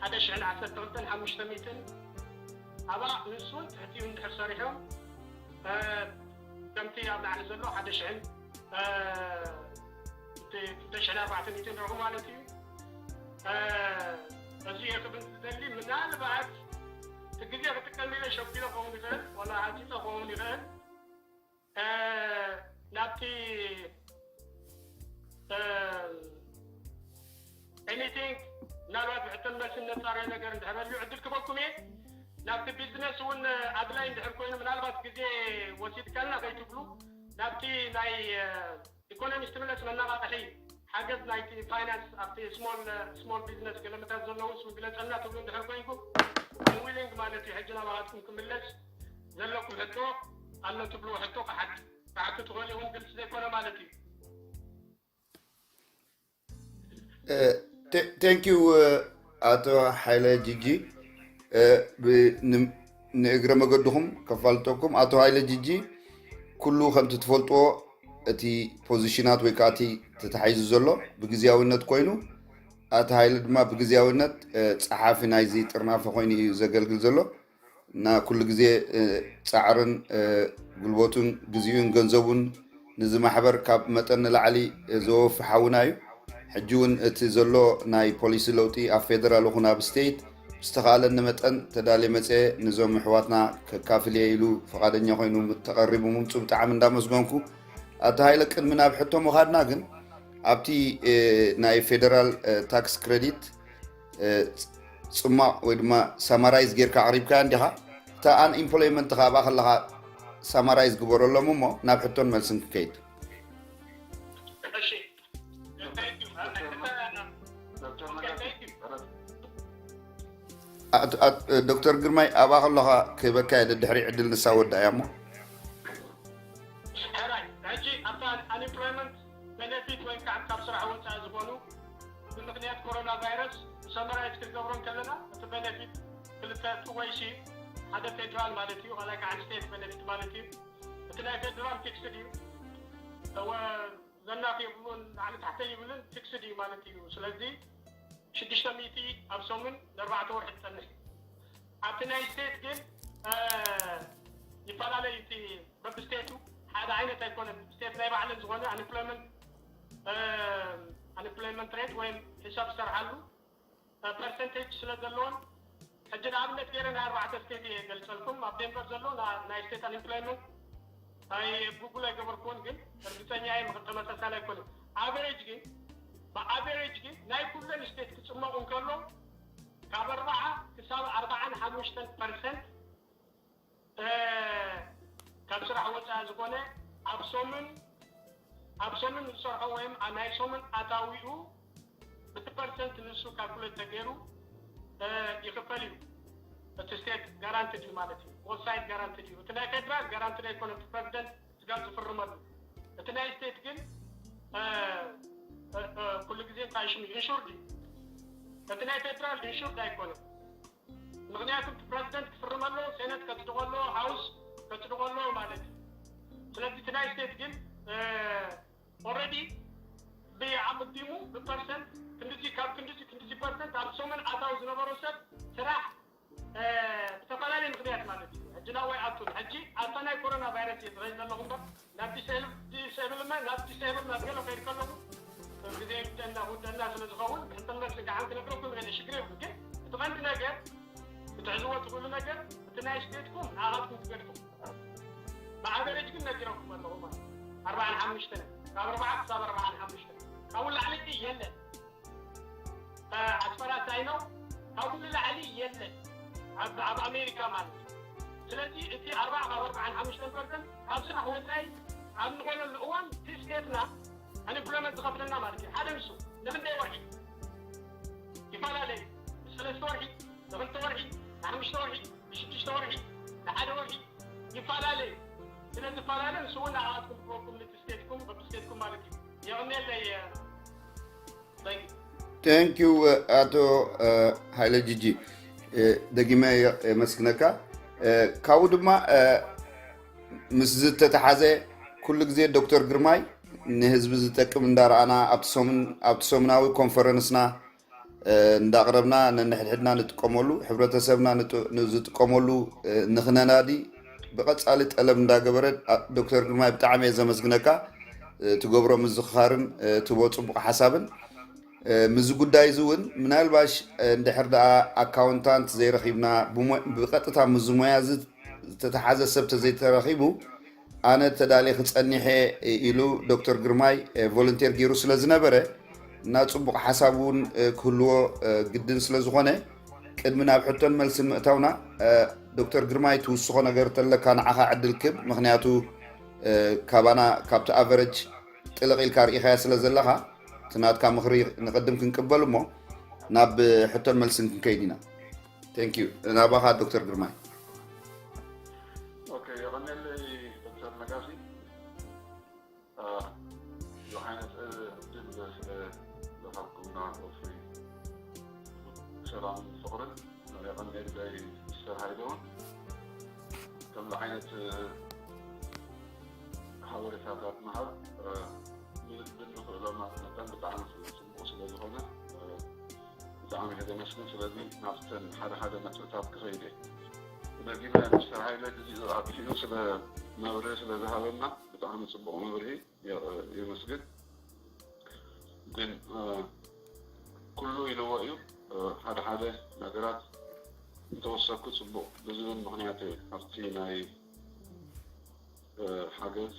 ሓደ ሽሕን ዓሰርተ ክልተን ሓሙሽተ ሚእትን ኣባቕ ንሱን ትሕቲኡ እንድሕር ሰሪሖም ከምቲ ኣብ ላዕሊ ዘሎ ሓደ ሽሕን ክልተ ሽሕን ኣርባዕተ ሚእትን ረኹ ማለት እዩ። እዚ እየ ክብል ዝደሊ ምናልባት እቲ ግዜ ክጥቀም ኢለ ሸኪለ ክኸውን ይኽእል ወላ ሃፂፀ ክኸውን ይኽእል ናብቲ anything ምናልባት ብሕቶን መልስን ነፃርዮ ነገር እንድሕር ኣልዩ ዕድል ክበኩም እየ። ናብቲ ቢዝነስ እውን ኣድላይ እንድሕር ኮይኑ ምናልባት ግዜ ወሲድካልና ከይትብሉ ናብቲ ናይ ኢኮኖሚ ስትምለስ መነቃቅሒ ሓገዝ ናይቲ ፋይናንስ ኣብቲ ስሞል ቢዝነስ ገለመታት ዘለውስ ምግለፀልና ትብሉ እንድሕር ኮይንኩም ዊሊንግ ማለት እዩ። ሕጂ ናባኻትኩም ክምለስ ዘለኩም ሕቶ ኣሎ ትብልዎ ሕቶ ክሓት ክሓቱ ትኽእሉ እውን ግልፂ ዘይኮነ ማለት እዩ። Thank you ኣቶ ሓይለ ጂጂ። ንእግረ መገድኹም ከፋልጠኩም ኣቶ ሃይለ ጂጂ ኩሉ ከምቲ ትፈልጥዎ እቲ ፖዚሽናት ወይ ከዓ እቲ ተታሒዙ ዘሎ ብግዝያዊነት ኮይኑ ኣቶ ሃይለ ድማ ብግዝያዊነት ፀሓፊ ናይዚ ጥርናፈ ኮይኑ እዩ ዘገልግል ዘሎ። እና ኩሉ ግዜ ፃዕርን ጉልበቱን ግዚኡን ገንዘቡን ንዚ ማሕበር ካብ መጠን ንላዕሊ ዘወፊ ሓውና እዩ። ሕጂ እውን እቲ ዘሎ ናይ ፖሊሲ ለውጢ ኣብ ፌደራል ይኹን ኣብ ስቴት ብዝተኻእለኒ መጠን ተዳልየ መፅየ ንዞም ኣሕዋትና ከካፍል እየ ኢሉ ፈቓደኛ ኮይኑ ተቐሪቡ ምምፁ ብጣዕሚ እንዳመስገንኩ ኣቶ ሃይለ ቅድሚ ናብ ሕቶ ምኻድና ግን ኣብቲ ናይ ፌደራል ታክስ ክሬዲት ፅማቕ ወይ ድማ ሳማራይዝ ጌርካ ኣቕሪብካያ እንዲኻ እታ ኣንኢምፕሎይመንት ካብኣ ከለኻ ሳማራይዝ ግበረሎም እሞ ናብ ሕቶን መልስን ክከይድ ዶክተር ግርማይ ኣብኣ ከለኻ ክህበካ እየ ድሕሪ ዕድል ንሳ ወዳ እያ እሞ ሕራይ ሕጂ ኣብታ ኣንኢምፕሎይመንት ቤነፊት ወይ ከዓ ካብ ስራሕ ወፃኢ ዝኾኑ ብምክንያት ኮሮና ቫይረስ ብሰመራይዝ ክንገብሮ ከለና እቲ ቤነፊት ክልተ ጥወይሲ ሓደ ፌደራል ማለት እዩ ካልኣይ ከዓ ስቴት ቤነፊት ማለት እዩ እቲ ናይ ፌደራል ፊክስድ እዩ ዘናፍ የብሉን ላዕሊ ታሕተ ይብልን ፊክስድ እዩ ማለት እዩ ስለዚ ሽዱሽተ ሚእቲ ኣብ ሰሙን ንኣርባዕተ ወርሒ ትፀንሕ ኣብቲ ናይ ስቴት ግን ይፈላለዩ እቲ በብስቴቱ ሓደ ዓይነት ኣይኮነን ስቴት ናይ ባዕለን ዝኾነ ኣንፕሎይመንት ኣንፕሎይመንት ሬት ወይም ሒሳብ ዝሰርሓሉ ፐርሰንቴጅ ስለ ዘለዎን ሕጂ ንኣብነት ገይረ ናይ ኣርባዕተ ስቴት እየ ገልፀልኩም ኣብ ዴንቨር ዘሎ ናይ ስቴት ኣንፕሎይመንት ናይ ጉግል ኣይገበርኩዎን ግን እርግፀኛ እየ ምክር ተመሳሳሊ ኣይኮነ ኣቨሬጅ ግን ብኣቨሬጅ ግን ናይ ኩለን ስቴት ክፅመቁ እንከሎ ካብ ኣርባዓ ክሳብ ኣርባዓን ሓሙሽተን ፐርሰንት ካብ ስራሕ ወፃኢ ዝኾነ ኣብ ሰሙን ኣብ ሰሙን ዝሰርሖ ወይም ናይ ሰሙን ኣታዊኡ ብቲ ፐርሰንት ንሱ ካልኩሌት ተገይሩ ይኽፈል እዩ። እቲ ስቴት ጋራንትድ እዩ ማለት እዩ። ቦት ሳይድ ጋራንትድ እዩ። እቲ ናይ ፌደራል ጋራንትድ ኣይኮነ እቲ ፕረዚደንት ስጋብ ዝፍርመሉ። እቲ ናይ ስቴት ግን ኩሉ ግዜ እንታይ ሽሙ ኢንሹርድ እዩ። እቲ ናይ ፌደራል ኢንሹርድ ኣይኮነን። ምክንያቱ እቲ ፕረዚደንት ክፍርም ኣለዎ፣ ሴነት ከፅድቆ ኣለዎ፣ ሃውስ ከፅድቆ ኣለዎ ማለት እዩ። ስለዚ እቲ ናይ ስቴት ግን ኦረዲ ብኣቅዲሙ ብፐርሰንት ክንድዚ ካብ ክንድዚ ክንድዚ ፐርሰንት ኣብ ሰሙን ኣታዊ ዝነበሮ ሰብ ስራሕ ብተፈላለየ ምክንያት ማለት እዩ ሕጂ ናብ ወይ ኣቱን ሕጂ ኣብታ ናይ ኮሮና ቫይረስ እየ ዝኸይድ ዘለኹ እምበር ናብ ዲስብል ዲስብል ናብ ገለ ከይድ ከለኹ ግዜ ደና ውደና ስለ ዝኸውን ሕጥነት ስጋዓን ክነግረኩም ይኽእል ሽግር የብሉ ግን እቲ ቀንዲ ነገር ክትሕዝዎ ትኽእሉ ነገር እቲ ናይ ስቴትኩም ንኣኻትኩም ትገድፉ ብኣቨሬጅ ግን ነጊረኩም ኣለኹ ማለት ኣርባዓን ሓሙሽተን ካብ ኣርባዓ ክሳብ ኣርባዓን ሓሙሽተን ካብኡ ላዕሊ የለን። ኣስመራ እንታይ ነው? ካብኡ ንላዕሊ የለን ኣብ ኣብ ኣሜሪካ ማለት እዩ። ስለዚ እቲ ኣርባዓ ካብ ኣርባዓን ሓሙሽተን ፐርሰንት ካብ ስራሕ ወፃኢ ኣብ ንኾነሉ እዋን እቲ ስቴትና ኣንኤምፕሎይመንት ዝኸፍለና ማለት እዩ። ሓደ ንሱ ንክንደይ ወርሒ ይፈላለ እዩ። ንሰለስተ ወርሒ፣ ንክልተ ወርሒ፣ ንሓሙሽተ ወርሒ፣ ንሽዱሽተ ወርሒ፣ ንሓደ ወርሒ ይፈላለ እዩ። ስለ ዝፈላለ ንሱ እውን ንዓኣትኩም ክበኩም እቲ ስቴትኩም በብስቴትኩም ማለት እዩ። የቕንየለይ። Thank you ኣቶ ሃይለ ጂጂ፣ ደጊመ የመስግነካ። ካብኡ ድማ ምስ ዝተተሓዘ ኩሉ ግዜ ዶክተር ግርማይ ንህዝቢ ዝጠቅም እንዳረኣና ኣብቲ ሰሙናዊ ኮንፈረንስና እንዳቕረብና ነንሕድሕድና ንጥቀመሉ፣ ሕብረተሰብና ዝጥቀመሉ ንኽነናዲ ብቐፃሊ ጠለብ እንዳገበረ። ዶክተር ግርማይ፣ ብጣዕሚ እየ ዘመስግነካ። ትገብሮ ምዝኽኻርን ትቦ ፅቡቕ ሓሳብን። ምዚ ጉዳይ እዚ እውን ምናልባሽ እንድሕር ደኣ ኣካውንታንት ዘይረኺብና፣ ብቐጥታ ምዚ ሞያ እዚ ዝተተሓዘ ሰብ ተዘይተረኺቡ፣ ኣነ ተዳልየ ክጸኒሐ ኢሉ ዶክተር ግርማይ ቮለንቴር ገይሩ ስለ ዝነበረ፣ እና ጽቡቕ ሓሳብ እውን ክህልዎ ግድን ስለ ዝኾነ፣ ቅድሚ ናብ ሕቶን መልስን ምእታውና፣ ዶክተር ግርማይ ትውስኾ ነገር ተለካ ንዓኻ ዕድል ክብ፣ ምኽንያቱ ካባና ካብቲ ኣቨረጅ ጥልቕ ኢልካ ርኢኻያ ስለ ዘለኻ፣ እቲ ናትካ ምኽሪ ንቕድም ክንቅበል እሞ ናብ ሕቶን መልስን ክንከይድ ኢና። Thank you። ናባኻ ዶክተር ግርማይ። ኦኬ፣ የቐንየለይ ዶክተር ነጋሲ። እዚ ዓይነት ዕድል ስለ ዝሃብኩምና ወፍሪ ሰላምን ፍቕርን የቐንየለይ። ሚስተር ሃይለ እውን ከምዚ ዓይነት ሓበሬታታት ምሃብ ብንኽእሎ መጠን ብጣዕሚ ጽቡቕ ስለ ዝኾነ ብጣዕሚ እየ ዘመስግን። ስለዚ ናብተን ሓደ ሓደ ነጥብታት ክኸይድ እየ። ደጊመ ሚስተር ሃይለ ግዜኡ ኣጥፊኡ ስለ መብርሂ ስለ ዝሃበና ብጣዕሚ ጽቡቕ መብርሂ የመስግን። ግን ኩሉ ኢልዎ እዩ። ሓደ ሓደ ነገራት እንተወሰኩ ጽቡቕ ብዝብል ምኽንያት እየ ኣብቲ ናይ ሓገዝ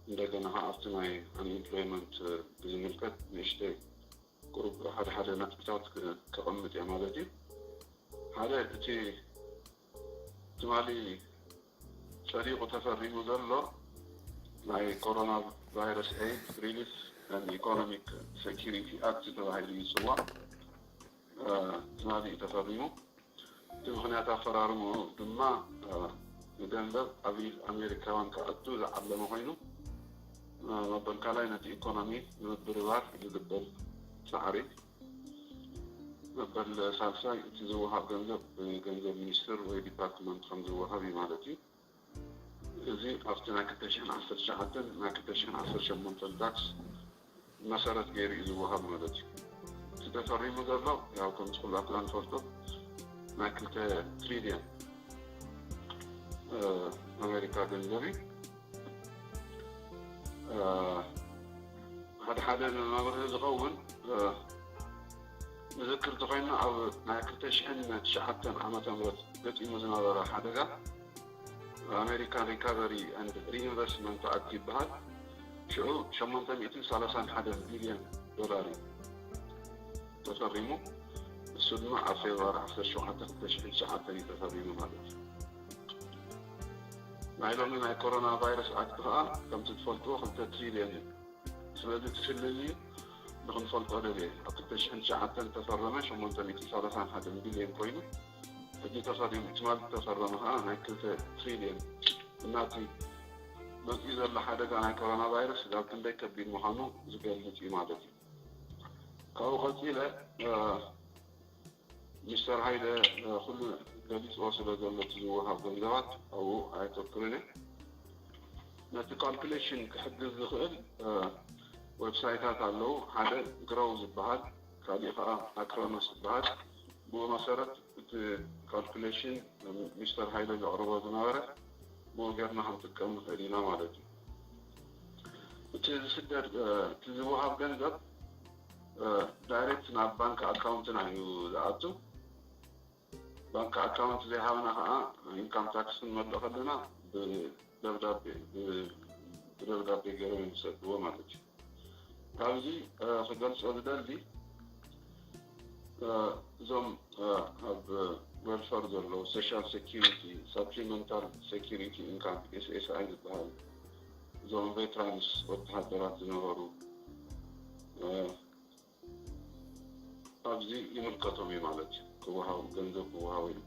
እንደገና ከዓ ኣብቲ ናይ ኣንኢምፕሎይመንት ብዝምልከት ንእሽተይ ቁሩብ ሓደ ሓደ ነጥብታት ከቐምጥ እየ ማለት እዩ። ሓደ እቲ ትማሊ ጸዲቑ ተፈሪሙ ዘሎ ናይ ኮሮና ቫይረስ ኤድ ሪሊፍ ኤንድ ኢኮኖሚክ ሴኪሪቲ ኣክት ተባሂሉ ይጽዋዕ። ትማሊ እዩ ተፈሪሙ። እቲ ምኽንያት ኣፈራርምኡ ድማ ንገንዘብ ኣብ ኢድ ኣሜሪካውያን ክኣቱ ዝዓለመ ኮይኑ መበል ካልኣይ ነቲ ኢኮኖሚ ንምብርባር ዝግበር ፃዕሪ፣ መበል ሳልሳይ እቲ ዝወሃብ ገንዘብ ብገንዘብ ሚኒስትር ወይ ዲፓርትመንት ከም ዝወሃብ እዩ ማለት እዩ። እዚ ኣብቲ ናይ ክልተ ሽሕን ዓሰርተ ትሽዓተን ናይ ክልተ ሽሕን ዓሰርተ ሸሞንተን ታክስ መሰረት ገይሩ እዩ ዝወሃብ ማለት እዩ። እቲ ተፈሪሙ ዘሎ ያው ከምቲ ኩላትና ንፈልጦ ናይ ክልተ ትሪልዮን ኣሜሪካ ገንዘብ እዩ። ሓደ ሓደ ንመብርሂ ዝኸውን ንዝክር ተኾይንና ኣብ ናይ ክልተ ሽሕን ትሽዓተን ዓመተ ምህረት ገጢሙ ዝነበረ ሓደጋ ኣሜሪካን ሪካቨሪ ኤንድ ሪኢንቨስትመንት ኣክት ይበሃል። ሽዑ ሸሞንተ ሚእትን ሰላሳን ሓደን ቢልዮን ዶላር እዩ ተፈሪሙ። እሱ ድማ ኣብ ፌብሩዋሪ ዓሰርተ ሸውዓተ ክልተ ሽሕን ትሽዓተን እዩ ተፈሪሙ ማለት እዩ። ናይ ሎሚ ናይ ኮሮና ቫይረስ ኣክት ከዓ ከምቲ ትፈልጥዎ ክልተ ትሪልዮን እዩ። ስለዚ እቲ ፍልልዩ ንክንፈልጦ ደልየ። ኣብ ክልተ ሽሕን ትሽዓተን ተፈረመ ሸሞንተ ሚእትን ሰላሳን ሓደን ቢልዮን ኮይኑ ሕጂ ተፈሪሙ ትማሊ ዝተፈረመ ከዓ ናይ ክልተ ትሪልዮን እናቲ መፅኡ ዘሎ ሓደጋ ናይ ኮሮና ቫይረስ ናብ ክንደይ ከቢድ ምዃኑ ዝገልፅ እዩ ማለት እዩ። ካብኡ ቀፂለ ሚስተር ሃይለ ኩሉ ገሊፅዎ ስለ ዘሎ እቲ ዝወሃብ ገንዘባት ኣብኡ ኣየተኩርን እየ። ነቲ ካልኩሌሽን ክሕግዝ ዝኽእል ዌብሳይታት ኣለዉ። ሓደ ግሮው ዝበሃል፣ ካሊእ ከዓ ኣክሮኖስ ዝበሃል። ብኡ መሰረት እቲ ካልኩሌሽን ሚስተር ሃይለ ዘቕርቦ ዝነበረ ብኡ ጌርና ክንጥቀም ንኽእል ኢና ማለት እዩ። እቲ ዝስደድ እቲ ዝወሃብ ገንዘብ ዳይሬክት ናብ ባንክ ኣካውንትና እዩ ዝኣቱ። ባንክ ኣካውንት ዘይሃበና ከዓ ኢንካም ታክስ ክንመልእ ከለና ብደብዳቤ ብደብዳቤ ገይሮም ይሰድዎ ማለት እዩ። ካብዚ ክገልፆ ዝደሊ እዞም ኣብ ዌልፈር ዘለዉ ሶሻል ሴኪሪቲ፣ ሳፕሊመንታል ሴኪሪቲ ኢንካም፣ ኤስ ኤስ ኣይ ዝበሃል፣ እዞም ቬትራንስ፣ ወተሃደራት ዝነበሩ ኣብዚ ይምልከቶም እዩ ማለት እዩ። ክወሃቡ፣ ገንዘብ ክወሃቡ እዩ።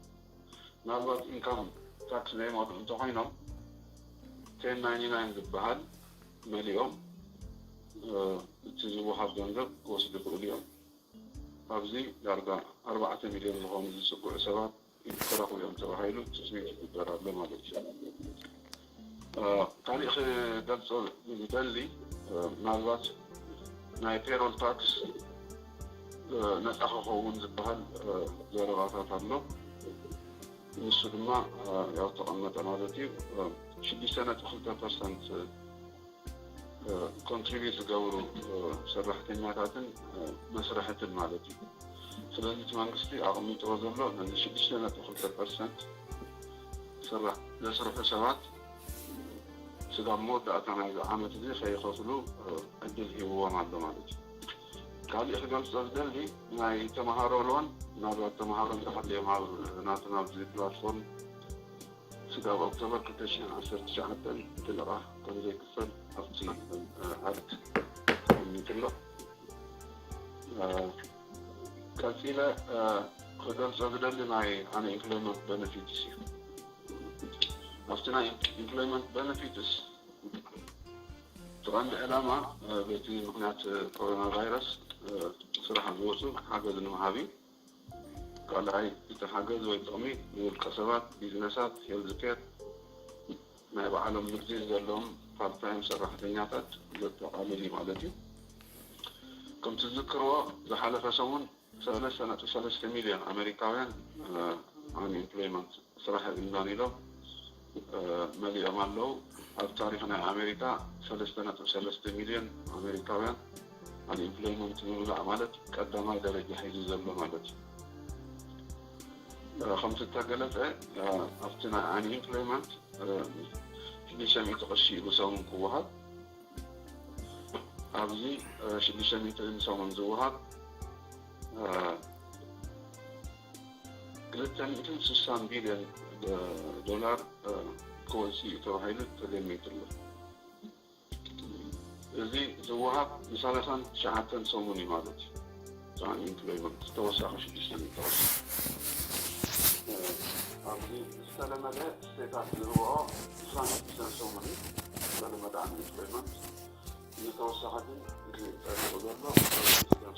ምናልባት ኢንካም ታክስ ዘይመልኡ እንተኮይኖም ቴን ናይንቲ ናይን ዝበሃል መሊኦም እቲ ዝወሃብ ገንዘብ ክወስዱ ይኽእሉ እዮም። ኣብዚ ዳርጋ ኣርባዕተ ሚልዮን ዝኾኑ ዝፅግዑ ሰባት ይተረፉ እዮም ተባሂሉ ትፅቢት ይግበር ኣሎ ማለት እዩ። ካሊእ ክገልፆ ዝደሊ ምናልባት ናይ ፔሮል ታክስ ነፃ ክኸውን ዝበሃል ዘረባታት ኣሎ። ንሱ ድማ ያው ተቐመጠ ማለት እዩ። ሽዱሽተ ነጥቢ ክልተ ፐርሰንት ኮንትሪቢዩት ዝገብሩ ሰራሕተኛታትን መስርሕትን ማለት እዩ። ስለዚ እቲ መንግስቲ ኣቐሚጥዎ ዘሎ ነዚ ሽዱሽተ ነጥቢ ክልተ ፐርሰንት ስራሕ ዘስርሑ ሰባት ስጋብ መወዳእታ ናይዚ ዓመት እዚ ከይኸፍሉ ዕድል ሂብዎም ኣሎ ማለት እዩ። ካሊእ ክገልፆ ዝደሊ ናይ ተምሃሮ ሎን፣ ምናልባት ተምሃሮ እንተሃልዮም ኣብ ናትና ኣብዚ ፕላትፎርም ስጋብ ኦክቶበር ክልተ ሽሕን ዓሰርተ ትሽዓተን እቲ ልቓሕ ከም ዘይክፈል ኣብቲ ዓርክ ተቐሚጡ ኣሎ። ቀፂለ ክገልፆ ዝደሊ ናይ ኣንኤምፕሎይመንት ቤነፊትስ እዩ። ኣብቲ ናይ ኢምፕሎይመንት ቤነፊትስ እቲ ቀንዲ ዕላማ በቲ ምክንያት ኮሮና ቫይረስ ስራሕ ዝወፁ ሓገዝ ንምሃብ እዩ። ካልኣይ እቲ ሓገዝ ወይ ጥቕሚ ንውልቀ ሰባት፣ ቢዝነሳት፣ ሄልዝ ኬር፣ ናይ ባዕሎም ንግዲ ዘለዎም ፓርትታይም ሰራሕተኛታት ዘጠቓልል እዩ ማለት እዩ። ከም ትዝክርዎ ዝሓለፈ ሰሙን ሰለስተ ነጥቢ ሰለስተ ሚልዮን ኣሜሪካውያን ኣንኤምፕሎይመንት ስራሕ የብልናን ኢሎም መሊኦም ኣለዉ። ኣብ ታሪኽ ናይ ኣሜሪካ ሰለስተ ነጥቢ ሰለስተ ሚልዮን ኣሜሪካውያን ኣንኤምፕሎይመንት ምምላእ ማለት ቀዳማይ ደረጃ ሒዙ ዘሎ ማለት እዩ። ከምቲ እተገለፀ ኣብቲ ናይ ኣንኤምፕሎይመንት ሽዱሽተ ሚእቲ ቅርሺ እዩ ብሰሙን ክወሃብ። ኣብዚ ሽዱሽተ ሚእቲ ንሰሙን ዝወሃብ ክልተ ሚእትን ስሳን ቢልዮን ዶላር ክወፅእ እዩ ተባሂሉ ተገሚቱ ኣሎ። እዚ ዝወሃብ ንሰላሳን ትሽዓተን ሰሙን እዩ ማለት እዩ። ፃን ኢምፕሎይመንት ተወሳኺ ሽዱሽተ ሚእቲ ቅርሺ ኣብዚ ዝተለመደ ስቴታት ዝህብኦ ዕስራን ሽዱሽተን ሰሙን እዩ። ዝተለመደ ኣን ኢምፕሎይመንት ዝተወሰኸ ግን እዚ ጸኒሑ ዘሎ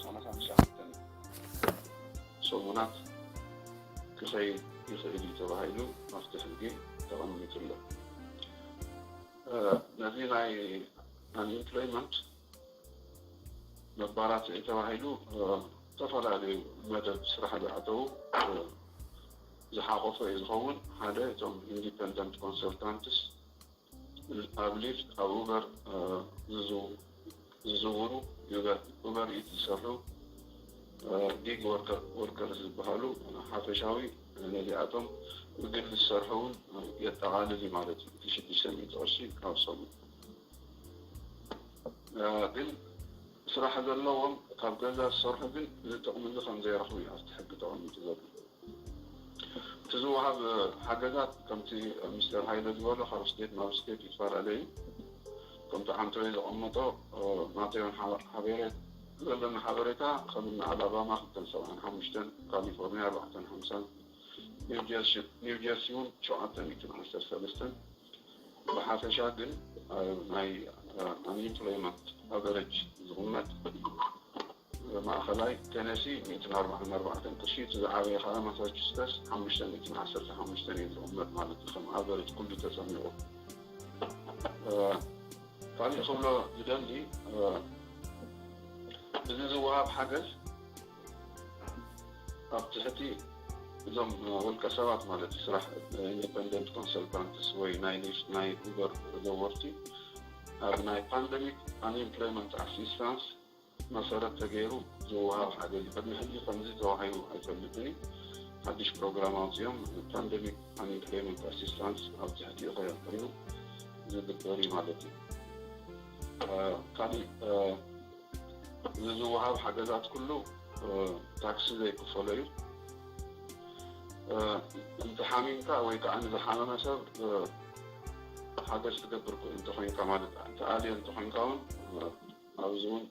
ሰላሳ ትሽዓተ ሰሙናት ክኸይድ ይኽእል እዩ ተባሂሉ ኣብቲ ሕጊ ተቐሚጡ ኣሎ። ነዚ ናይ ኣንኢምፕሎይመንት መባራትዒ ተባሂሉ ዝተፈላለዩ መደብ ስራሕ ዝኣተዉ ዝሓቆፈ እዩ ዝኸውን። ሓደ እቶም ኢንዲፐንደንት ኮንሰልታንትስ ኣብ ሊፍት ኣብ ኡበር ዝዝውሩ፣ ኡበር ኢት ዝሰርሑ ጊግ ወርከርስ ዝበሃሉ ሓፈሻዊ ነዚኣቶም ብግሊ ዝሰርሑ እውን የጠቓልል እዩ ማለት እዩ። እቲ ሽዱሽተ ሚእቲ ቅርሺ ካብ ሰሙን ግን ስራሕ ዘለዎም ካብ ገዛ ዝሰርሑ ግን እዚ ጥቕሚ እዚ ከም ዘይረኽቡ እዩ ኣብቲ ሕጊ ተቐሚጡ ዘሎ። እቲ ዝወሃብ ሓገዛት ከምቲ ሚስተር ሃይለ ዝበሎ ካብ ስቴት ናብ ስቴት ይፈላለ እዩ። ከምቲ ዓንቶይ ዘቐመጦ ናተይን ሓቤሬት ዘለና ሓበሬታ ከም እኒ ኣላባማ ክልተን ሰብዓን ሓሙሽተን፣ ካሊፎርኒያ ኣርባዕተን ሓምሳን፣ ኒው ጀርሲ እውን ሸውዓተ ሚእትን ዓሰርተ ሰለስተን። ብሓፈሻ ግን ናይ ኣንኢምፕሎይመንት ኣቨሬጅ ዝቕመጥ ማእኸላይ ቴነሲ ሚእትን ኣርባዓን ኣርባዕተን ቅርሺ፣ እቲ ዝዓበየ ከዓ ማሳቹስተስ ሓሙሽተ ሚእትን ዓሰርተ ሓሙሽተን እዩ ዝቕመጥ ማለት እዩ፣ ከም ኣቨሬጅ ኩሉ ተፀሚቑ። ካሊእ ክብሎ ዝደሊ እዚ ዝወሃብ ሓገዝ ኣብ ትሕቲ እዞም ውልቀ ሰባት ማለት እዩ፣ ስራሕ ኢንዲፐንደንት ኮንሰልታንትስ ወይ ናይ ሊፍት ናይ ኡበር ዘወርቲ ኣብ ናይ ፓንደሚክ ኣንኢምፕሎይመንት ኣሲስታንስ መሰረት ተገይሩ ዝወሃብ ሓገዝ እዩ። ቅድሚ ሕጂ ከምዚ ተዋሂቡ ኣይፈልጥን እዩ። ሓድሽ ፕሮግራም ኣውፅኦም፣ ፓንደሚክ ኣንኢምፕሎይመንት ኣሲስታንስ ኣብ ትሕቲኡ ኮይኑ ዝግበር እዩ ማለት እዩ። ካሊእ ዝወሃብ ሓገዛት ኩሉ ታክሲ ዘይክፈሎ እዩ። እንተሓሚምካ ወይ ከዓ ንዝሓመመ ሰብ ሓገዝ ትገብር እንተኮይንካ ማለት ተኣልዮ እንተኮይንካ እውን ኣብዚ እውን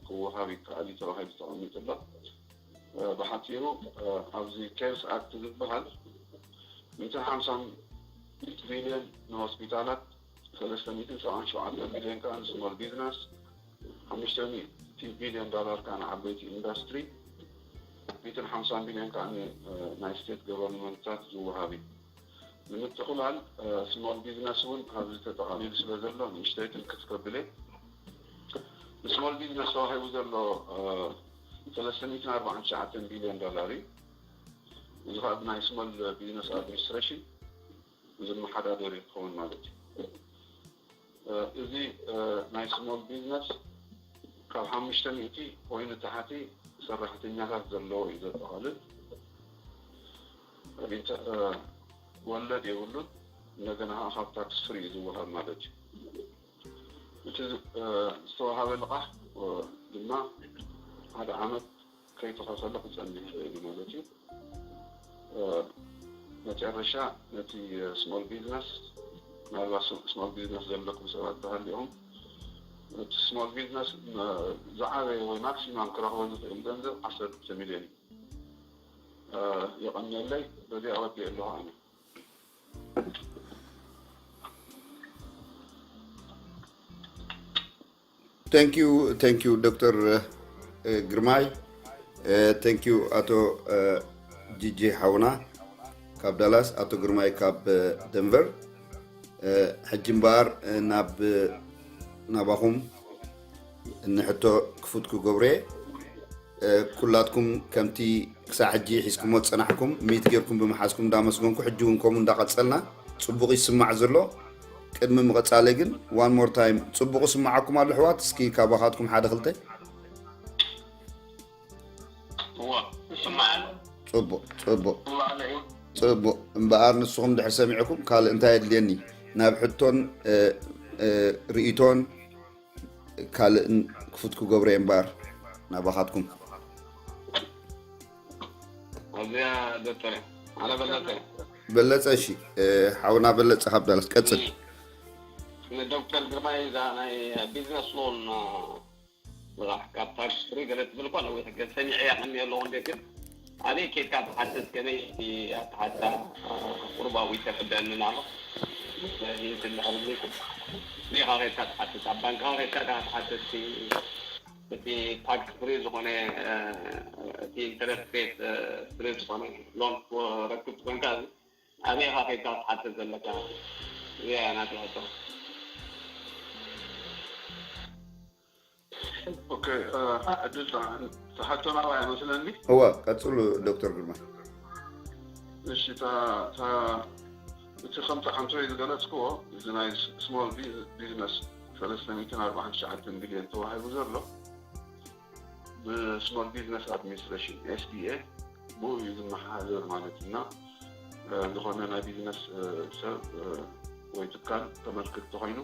ክወሃብ ይከኣል እዩ ተባሂሉ ተቐሚጡ ኣሎ። ብሓፂሩ ኣብዚ ኬርስ ኣክት ዝበሃል ሚእትን ሓምሳን ቢልዮን ንሆስፒታላት፣ ሰለስተ ሚእትን ሰብዓን ሸውዓተን ቢልዮን ከዓ ንስሞል ቢዝነስ፣ ሓሙሽተ ሚእቲ ቢልዮን ዶላር ከዓ ንዓበይቲ ኢንዱስትሪ፣ ሚእትን ሓምሳን ቢልዮን ከዓ ናይ ስቴት ገቨርንመንትታት ዝወሃብ እዩ። ንምትኹላል ስሞል ቢዝነስ እውን ኣብዚ ተጠቓሊሉ ስለ ዘሎ ንእሽተይ ትንክፍ ከብል እየ። ንስሞል ቢዝነስ ተዋሂቡ ዘሎ ሰለስተ ሚእትን ኣርባዓን ትሽዓተን ቢልዮን ዶላር እዩ። እዚ ከዓ ብናይ ስሞል ቢዝነስ ኣድሚኒስትሬሽን ዝመሓዳደር ክኸውን ማለት እዩ። እዚ ናይ ስሞል ቢዝነስ ካብ ሓሙሽተ ሚእቲ ወይ ንታሕቲ ሰራሕተኛታት ዘለዎ እዩ ዘጠቓልል። ወለድ የብሉን። እንደገና ከዓ ካብ ታክስ ፍሪ እዩ ዝወሃብ ማለት እዩ። እቲ ዝተወሃበ ልቓሕ ድማ ሓደ ዓመት ከይተኸፈለ ክፀንሕ ይኽእል እዩ ማለት እዩ። መጨረሻ ነቲ ስሞል ቢዝነስ፣ ምናልባት ስሞል ቢዝነስ ዘለኩም ሰባት ተሃሊኹም፣ እቲ ስሞል ቢዝነስ ዝዓበየ ወይ ማክሲማም ክረኽቦ ዝኽእል ገንዘብ ዓሰርተ ሚልዮን እዩ። የቐንየለይ። በዚ ኣወዲእ ኣለኹ ኣነ። Thank you, thank you ዶክተር ግርማይ። Thank you ኣቶ ጂጂ ሓውና ካብ ዳላስ፣ ኣቶ ግርማይ ካብ ደንቨር። ሕጂ እምበኣር ናብ ናባኹም እንሕቶ ክፉት ክገብሮ እየ። ኩላትኩም ከምቲ ክሳዕ ሕጂ ሒዝኩሞ ዝጸናሕኩም ሚት ጌርኩም ብምሓዝኩም እንዳመስገንኩ፣ ሕጂ እውን ከምኡ እንዳቐጸልና፣ ጽቡቕ ይስማዕ ዘሎ። ቅድሚ ምቕጻለይ ግን one more time ጽቡቕ ይስማዓኩም ኣሎ ኣሕዋት? እስኪ ካባኻትኩም ሓደ ክልተ። እዋ ይስማዕ ኣሎ። ጽቡቕ ጽቡቕ ይስማዕ ኣሎ እዩ። ጽቡቕ። እምበኣር ንስኹም ድሕር ሰሚዕኩም ካልእ እንታይ የድልየኒ? ናብ ሕቶን እ፣ እ፣ ርእይቶን ካልእን ክፉት ክገብሮ እየ እምበኣር ናባኻትኩም። እዚኣ ዶክተር ኣነ በለጠ በለጸ፣ እሺ፣ እ፣ ሓውና በለጸ ካብ ዳላስ ቀጽል። ንዶክተር ግርማይ እዛ ናይ ቢዝነስ ሎን ልቓሕ ካብ ታክስ ፍሪ ገለ ትብል እኳ ነዊሕ ገ ሰሚዐያ ቀኒ ኣለኹ እንዴት ግን ኣበይ ኬድካ ትሓትት ከመይ እቲ ኣተሓትታ ቁርባዊ ተረደአንን ኣሎ። ስለዚ እንድሕር ዲኻ ኬድካ ትሓትት ኣብ ባንክኻ ኬድካ ዲኻ ትሓትት እቲ ታክስ ፍሪ ዝኾነ እቲ ኢንተረስት ሬት ፍሪ ዝኾነ ሎን ረክብ ኮይንካ ኣበይ ኢኻ ኬድካ ትሓትት ዘለካ? እዚኣ እያ ናተይ ሕቶ። ኦኬ፣ ዕድል ተሓቶ ናባይ መስለኒ። እወ ቀጽሉ ዶክተር ግርማ። እሺ፣ እታ እታ እቲ ከምቲ ሓንቶይ ዝገለጽክዎ እዚ ናይ ስሞል ቢዝነስ ሰለስተ ሚእትን ኣርባዓን ትሽዓተን ቢልዮን ተዋሂቡ ዘሎ ብስሞል ቢዝነስ ኣድሚኒስትሬሽን ኤስቢኤ ብኡ እዩ ዝመሓደር ማለት እዩ። እና ዝኾነ ናይ ቢዝነስ ሰብ ወይ ትካል ከመልክት ተኾይኑ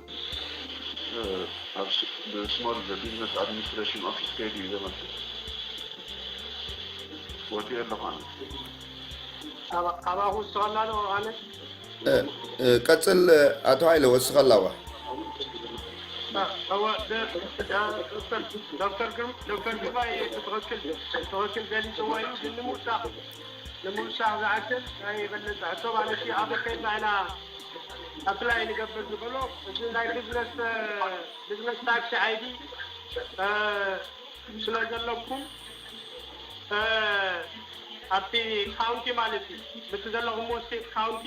ኣብ ብስሞል ቢዝነስ ኣድሚኒስትሬሽን ኦፊስ ከይዱ እዩ ዘመልክት። ወዲኡ ኣለኹ ኣነ። ካባኹ ዝሰቐላሉ ኣነ ቀጽል ኣቶ ሃይለ ወስኸላዋ። ዶክተር ግርማይ ትኽክል ገሊፅዎ እዩ፣ ግን ንምውሳኽ ንምውሳኽ ዝኣክል ናይ በለፀ ሕቶ ማለት እዩ። ኣበይ ከይድና ኢና ኣፕላይ ንገብር ንኽእሎ? እዚ ናይ ቢዝነስ ቢዝነስ ታክሲ ኣይዲ ስለ ዘለኩም ኣብቲ ካውንቲ ማለት እዩ፣ በቲ ዘለኹምዎ ስቴት ካውንቲ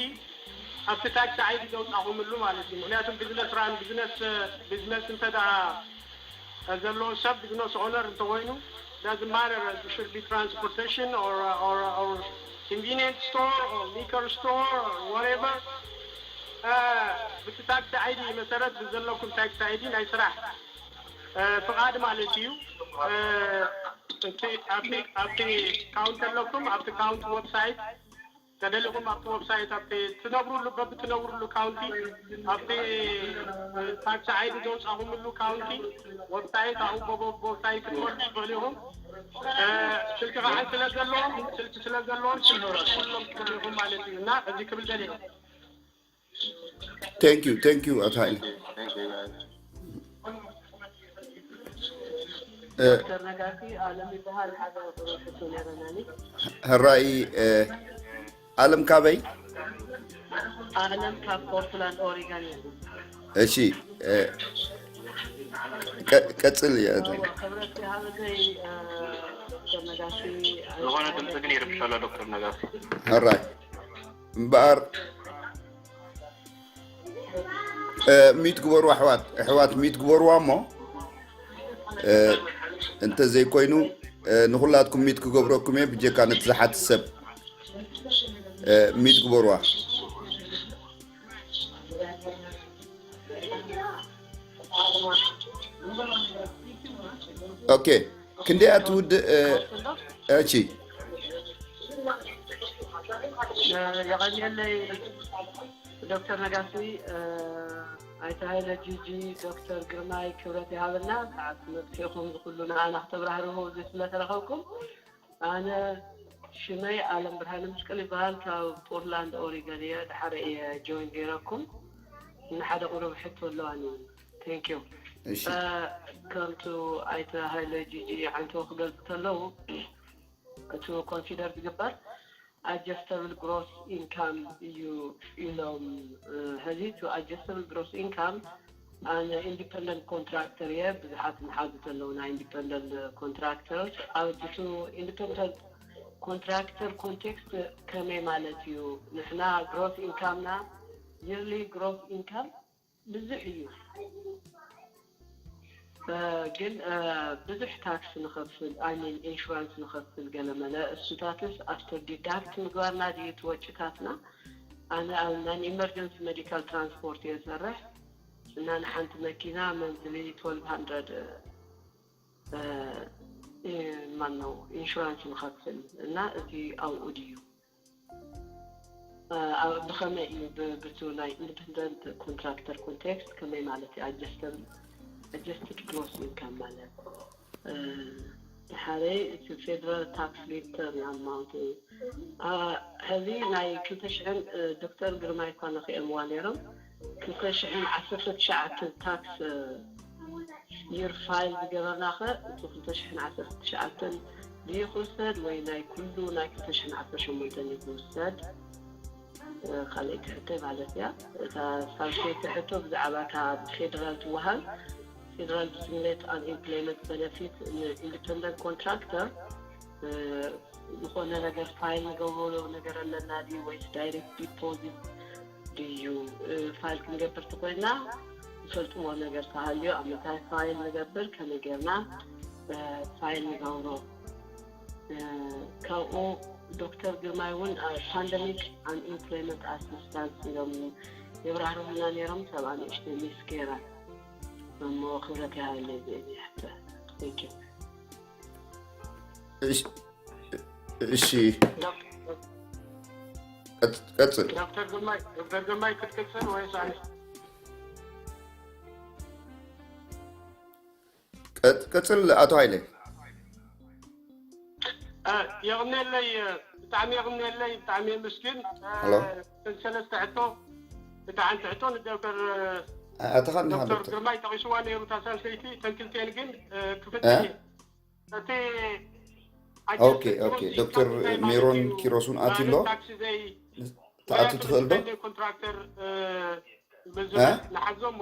ኣብቲ ታክሲ ኣይዲ ዘውፃኹምሉ ማለት እዩ። ምክንያቱም ቢዝነስ ራን ቢዝነስ ቢዝነስ እንተ ደኣ ዘለዎ ሰብ ቢዝነስ ኦነር እንተኮይኑ doesn't matter if it should be transportation or or or convenience store or liquor store or whatever ብቲ ታክሲ ኣይዲ መሰረት ብዘለኩም ታክሲ ኣይዲ ናይ ስራሕ ፍቓድ ማለት እዩ። እቲ ኣብቲ ኣብቲ ካውንቲ ኣለኩም ኣብቲ ካውንቲ ዌብሳይት ተደሊኹም ኣብቲ ዌብሳይት ኣብቲ ትነብሩሉ በብትነብሩሉ ካውንቲ ኣብቲ ታክሲ ዓይዲ ዘውፃኹምሉ ካውንቲ ዌብሳይት ኣብኡ በቦ ዌብሳይት ክትወርዱ ትኽእሉ ኢኹም። ስልኪ ከዓ ስለ ዘለዎም ስልኪ ስለ ዘለዎም ስልኪ ትኽእሎም ትኽእሉ ኢኹም ማለት እዩ እና እዚ ክብል ደሊኹ። Thank you, thank you ኣቶ ሃይለ። ዶክተር ነጋሲ ኣለም ይበሃል። ሓደ ቁሩብ ሕቶ ነይረናኒ። ሕራይ ኣለም ካበይ? ኣለም ካብ ፖርትላንድ ኦሪጋን እዩ። እሺ ቀጽል። ክብረት ይሃበለይ ዶክተር ነጋሲ። ዝኾነ ድምፂ ግን ይርብሽ ኣሎ ዶክተር ነጋሲ። ሕራይ እምበኣር ሚት ግበሩ ኣሕዋት ኣሕዋት ሚት ግበሩዋ እሞ እንተዘይኮይኑ ንኩላትኩም ሚት ክገብረኩም እየ ብጀካ ነቲ ዝሓት ሰብ ሚት ግበሩዋ። ኦኬ ክንደይ እያ ትውድእ? እቺ የቐንየለይ ዶክተር ነጋሲ። ኣይተ ሃይለ ጂጂ፣ ዶክተር ግርማይ ክብረት ይሃበልና ሰዓት መብፅኢኹም ዝኩሉ ንዓና ክተብራህርሁ እዚ ስለተረኸብኩም። ኣነ ሽመይ ኣለም ብርሃነ መስቀል ይበሃል። ካብ ፖርትላንድ ኦሪገን እየ። ድሓረ እየ ጆይን ገይረኩም እና ሓደ ቁሩብ ሕቶ ኣለዋኒ። Thank you። እሺ ከምቱ ኣይተ ሃይለ ጂጂ ዓንቶ ክገልፁ ከለዉ እቱ ኮንሲደር ዝግበር adjustable gross income እዩ ኢሎም። ሕዚ እቱ adjustable gross income ኣነ ኢንዲፐንደንት ኮንትራክተር እየ። ብዙሓት ንሓዙ ተለዉ ናይ ኢንዲፐንደንት ኮንትራክተር ኣብ እቱ ኢንዲፐንደንት ኮንትራክተር ኮንቴክስት ከመይ ማለት እዩ? ንሕና ግሮስ ኢንካምና ይርሊ ግሮስ ኢንካም ብዙሕ እዩ ግን ብዙሕ ታክስ ንኸፍል I mean insurance ንኸፍል ገለመለ እሱታትስ after deduct ምግባርና ድዩ እቲ ወጭታትና? ኣነ ኣብ non emergency medical transport እየ ዝሰርሕ እና ንሓንቲ መኪና monthly twelve hundred ማነው ኢንሹራንስ ንኸፍል እና እቲ ኣብኡ ድዩ? ብኸመይ እዩ ብቱ ናይ ኢንዲፐንደንት ኮንትራክተር ኮንቴክስት ከመይ ማለት እዩ? ኣጀስተብል ኣጀስትድ ግሮስ ኢንካም ማለት ድሓረይ እቲ ፌደራል ታክስ ሪተርን ኣማውንት እዩ። ሕዚ ናይ ክልተ ሽሕን ዶክተር ግርማይ እኳ ነኺኦምዋ ነይሮም ክልተ ሽሕን ዓሰርተ ትሽዓተን ታክስ ይር ፋይል ዝገበርና ኸ እቲ ክልተ ሽሕን ዓሰርተ ትሽዓተን ድዩ ክውሰድ ወይ ናይ ኩሉ ናይ ክልተ ሽሕን ዓሰርተ ሸሞንተን እዩ ክውሰድ? ካልኣይቲ ሕቶይ ማለት እያ። እታ ሳልሰይቲ ሕቶ ብዛዕባ እታ ብፌደራል ትወሃብ ፌደራል ብስምሌት ኣንኢምፕሎይመንት በነፊት ንኢንዲፐንደንት ኮንትራክተር ዝኾነ ነገር ፋይል ንገብሮ ነገር ኣለና ድዩ ወይስ ዳይሬክት ዲፖዚት ድዩ? ፋይል ክንገብር ተኮይና ዝፈልጥዎ ነገር ተሃልዩ ኣብ ምንታይ ፋይል ንገብር ከመይ ጌርና ፋይል ንገብሮ? ካብኡ ዶክተር ግርማይ እውን ፓንደሚክ ኣንኢምፕሎይመንት ኣሲስታንስ ኢሎም የብራህርሁልና ነይሮም። ሰብኣ ንእሽተይ ሚስ ገይረ እሞ ክብረት ይሃበለይ ዝእዚ ሕቶ። Thank you። እሺ ቀጽል። ዶክተር ግርማይ ዶክተር ግርማይ ክትቅጽል ወይስ ኣነ? ቀጽል ኣቶ ሃይለ። የቕንየለይ ብጣዕሚ የቕንየለይ ብጣዕሚ ምስኪን። ሄሎ። ሰለስተ ሕቶ ብጣዕሚ ትሕቶ ንዶክተር ኣተኻ እንዲኻ ዶክተር ዶክተር ግርማይ ጠቂስዋ ነይሩ እታ ሳልሰይቲ ተንክልቴን ግን ክፍት እ? እቲ ኦኬ ኦኬ። ዶክተር ሜሮን ኪሮስ እውን ኣትዩ ኣሎ። ታክሲ ዘይ ትኣቱ ትኽእል ዶ? ኮንትራክተር እ? ንሓዞሞ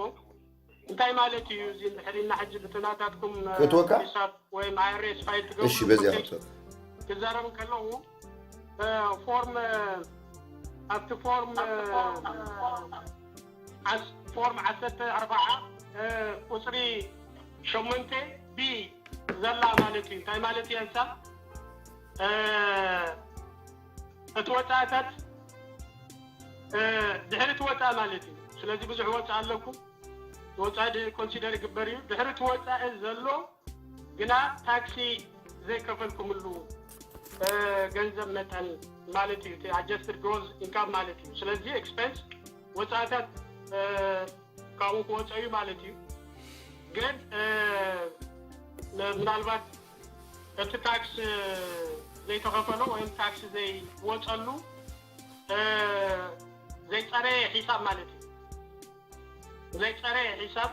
እንታይ ማለት እዩ? እዚ እንድሕር ኢልና ሕጂ ብትናታትኩም ክእትወካ? ሂሳብ ወይ ኣይኣርኤስ ፋይል ትገብሩ እሺ በዚያ ኮንቴክስት ክትወካ። ክዛረብ ከለዉ ፎርም ኣብቲ ፎርም ዓስ- ፎርም ዓሰርተ ኣርባዓ ቁፅሪ ሸሞንተ ቢ ዘላ ማለት እዩ። እንታይ ማለት እያ እሳ? እቲ ወፃእታት ድሕሪ እቲ ወፃኢ ማለት እዩ። ስለዚ ብዙሕ ወፃኢ ኣለኩም። ወፃኢ ኮንሲደር ይግበር እዩ። ድሕሪ እቲ ወፃኢ ዘሎ ግና ታክሲ ዘይከፈልኩምሉ ገንዘብ መጠን ማለት እዩ። ኣጀስትድ ግሮዝ ኢንካም ማለት እዩ። ስለዚ ኤክስፐንስ ወፃእታት ካብኡ ክወፀ እዩ ማለት እዩ። ግን ምናልባት እቲ ታክስ ዘይተኸፈሎ ወይም ታክስ ዘይወፀሉ ዘይፀረየ ሒሳብ ማለት እዩ። ዘይፀረየ ሒሳብ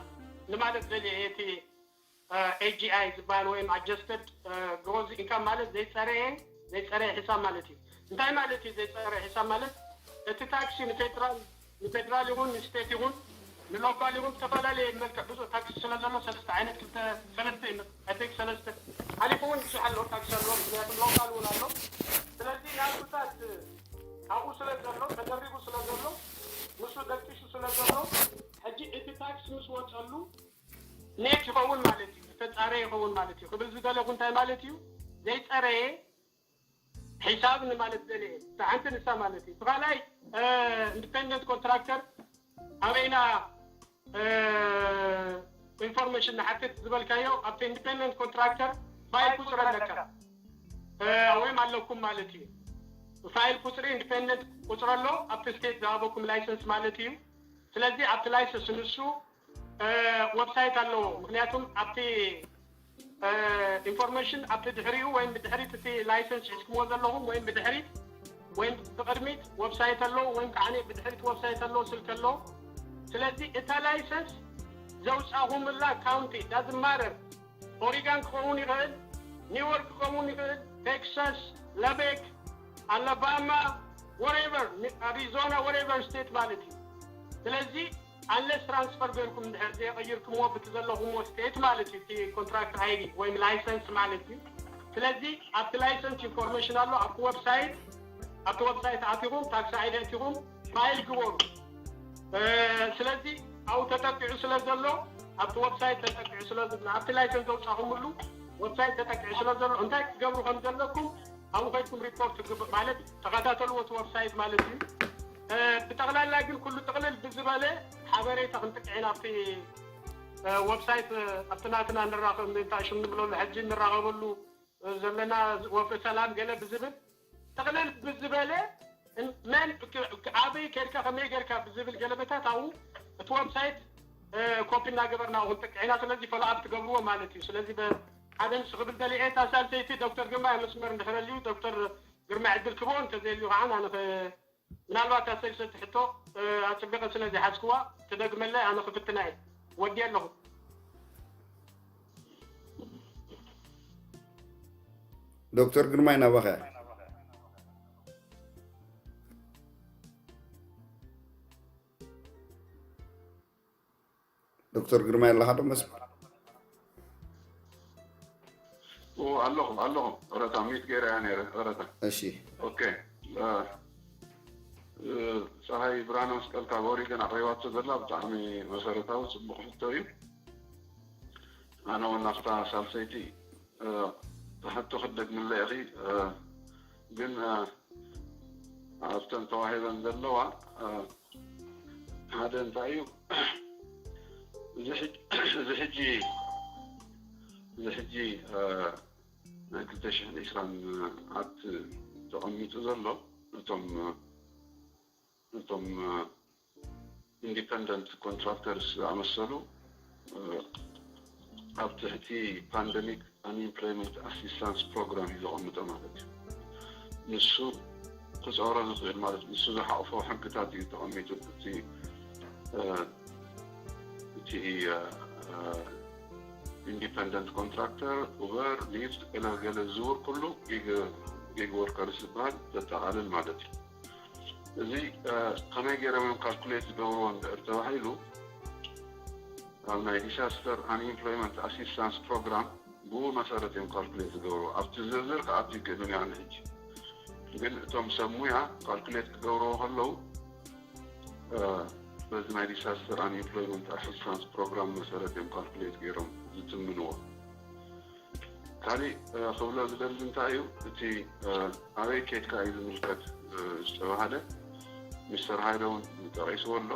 ንማለት ዘ እቲ ኤጂኣይ ዝበሃል ወይም ኣጀስተድ ግሮዝ ኢንካም ማለት ዘይፀረየ ዘይፀረየ ሒሳብ ማለት እዩ። እንታይ ማለት እዩ ዘይፀረየ ሒሳብ ማለት? እቲ ታክሲ ንፌደራል ንፌደራል ይኹን ንስቴት ይኹን ንሎካል ይኹን ዝተፈላለየ መልክዕ ብዙ ታክሲ ስለ ዘሎ ሰለስተ ዓይነት ክልተ ሰለስተ ይመ- I think ሰለስተ ሓሊፉ እውን ብዙሕ ኣሎ ታክሲ ኣሎ። ምክንያቱም ሎካል እውን ኣሎ። ስለዚ ናብታት ኣብኡ ስለ ዘሎ ተደሪቡ ስለ ዘሎ ንሱ ደቂሱ ስለ ዘሎ ሕጂ እቲ ታክሲ ምስ ወፀሉ ኔት ይኸውን ማለት እዩ፣ ዝተፃረ ይኸውን ማለት እዩ። ክብል ዝደለኹ እንታይ ማለት እዩ? ዘይፀረየ ሒሳብ ንማለት ደልየ ሓንቲ ንሳ ማለት እዩ። እቲ ካልኣይ ኢንዲፔንደንት ኮንትራክተር ኣበይና ኢንፎርሜሽን ንሓትት ዝበልካዮ ኣብቲ ኢንዲፔንደንት ኮንትራክተር ፋይል ቁፅሪ ኣለካ ወይም ኣለኩም ማለት እዩ። ፋይል ቁፅሪ ኢንዲፔንደንት ቁፅሪ ኣሎ ኣብቲ ስቴት ዝሃበኩም ላይሰንስ ማለት እዩ። ስለዚ ኣብቲ ላይሰንስ ንሱ ወብሳይት ኣለዎ። ምክንያቱም ኣብቲ ኢንፎርሜሽን ኣብቲ ድሕሪኡ ወይም ብድሕሪት እቲ ላይሰንስ ሒዝኩምዎ ዘለኹም ወይም ብድሕሪት ወይም ብቅድሚት ወብሳይት ኣለዎ ወይም ከዓ ብድሕሪት ወብሳይት ኣለዎ ስልክ ኣለዎ። ስለዚ እታ ላይሰንስ ዘውፃኹምላ ካውንቲ ዳዝማረር ኦሪጋን ክኸውን ይኽእል፣ ኒውዮርክ ክኸውን ይኽእል፣ ቴክሳስ፣ ለቤክ፣ ኣላባማ፣ ወሬቨር፣ ኣሪዞና፣ ወሬቨር ስቴት ማለት እዩ። ስለዚ ኣንለስ ትራንስፈር ገርኩም እንድሕር ዘይቀይርኩምዎ ብቲ ዘለኹምዎ ስቴት ማለት እዩ እቲ ኮንትራክት ኣይዲ ወይም ላይሰንስ ማለት እዩ። ስለዚ ኣብቲ ላይሰንስ ኢንፎርሜሽን ኣሎ ኣብቲ ወብሳይት ኣብቲ ወብሳይት ኣቲኹም ታክስ ኣይዲ ኣቲኹም ፋይል ግበሩ። ስለዚ ኣብኡ ተጠቂዑ ስለ ዘሎ ኣብቲ ወብሳይት ተጠቂዑ ስለ ኣብቲ ላይሰንስ ዘውፃኹምሉ ወብሳይት ተጠቂዑ ስለ ዘሎ እንታይ ክትገብሩ ከም ዘለኩም ኣብኡ ከይድኩም ሪፖርት ትግብእ ማለት ተኸታተልዎ እቲ ወብሳይት ማለት እዩ። ብጠቕላላ ግን ኩሉ ጥቕልል ብዝበለ ሓበሬታ ክንጥቅዕ ኢና ኣብቲ ወብሳይት ኣብቲ ናትና ንራኸብ ምንታ ሽም ንብለሉ ሕጂ ንራኸበሉ ዘለና ወፍሪ ሰላም ገለ ብዝብል ጥቕልል ብዝበለ መን ኣበይ ከድካ ከመይ ገርካ ብዝብል ገለመታት ኣብኡ እቲ ወብሳይት ኮፒ እናገበርና እውን ጥቅዕ ኢና። ስለዚ ፎሎኣፕ ትገብርዎ ማለት እዩ። ስለዚ ሓደ ንሱ ክብል ደሊየ እታ ሳልሰይቲ ዶክተር ግርማ መስመር እንድሕረልዩ ዶክተር ግርማ ዕድል ክቦ እንተዘየልዩ ከዓ ኣነ ምናልባት ኣሰልሰቲ ሕቶ ኣፅቢቐ ስለ ዝሓዝክዋ ትደግመለይ ኣነ ክፍትና እየ። ወዲ ኣለኹ። ዶክተር ግርማይ ናባኸ ዶክተር ግርማይ ኣለኻ ዶ መስመር? ኣለኹ ኣለኹ። ረታ ሚት ገይረ እያ ነይረ ረታ። እሺ ኦኬ። ፀሃይ ብርሃነ መስቀል ካብ ኦሪገን ኣቕሪባቶ ዘላ ብጣዕሚ መሰረታዊ ፅቡቕ ሕቶ እዩ። ኣነ እውን ናብታ ሳልሰይቲ ሕቶ ክትደግምለ ኢኺ። ግን ኣብተን ተዋሂበን ዘለዋ ሓደ እንታይ እዩ እዚ ሕጂ ናይ ክልተ ሽሕን ዕስራን ኣክት ተቐሚጡ ዘሎ እቶም እቶም ኢንዲፐንደንት ኮንትራክተርስ ዝኣመሰሉ ኣብ ትሕቲ ፓንደሚክ ኣንኢምፕሎይመንት ኣሲስታንስ ፕሮግራም እዩ ዘቐምጦ ማለት እዩ። ንሱ ክፀሮ ዝኽእል ማለት ንሱ ዝሓቑፎ ሕግታት እዩ ተቐሚጡ። እቲ እቲ ኢንዲፐንደንት ኮንትራክተር፣ ኡበር፣ ሊፍት፣ ገለ ገለ ዝውር ኩሉ ጊግ ወርከርስ ዝበሃል ዘጠቓልል ማለት እዩ። እዚ ከመይ ገይሮም እዮም ካልኩሌት ዝገብርዎ እንድሕር ተባሂሉ ኣብ ናይ ዲሳስተር ኣንኢምፕሎይመንት ኣሲስታንስ ፕሮግራም ብኡ መሰረት እዮም ካልኩሌት ዝገብርዎ። ኣብቲ ዝርዝር ክኣቱ ይክእልን እያ ንሕጂ ግን እቶም ሰብ ሙያ ካልኩሌት ክገብርዎ ከለዉ በዚ ናይ ዲሳስተር ኣንኢምፕሎይመንት ኣሲስታንስ ፕሮግራም መሰረት እዮም ካልኩሌት ገይሮም ዝትምንዎ። ካሊእ ክብሎ ዝደሊ እንታይ እዩ እቲ ኣበይ ኬድካ እዩ ዝምልከት ዝተባሃለ ሚስተር ሃይለ እውን ጠቂስዎ ኣሎ።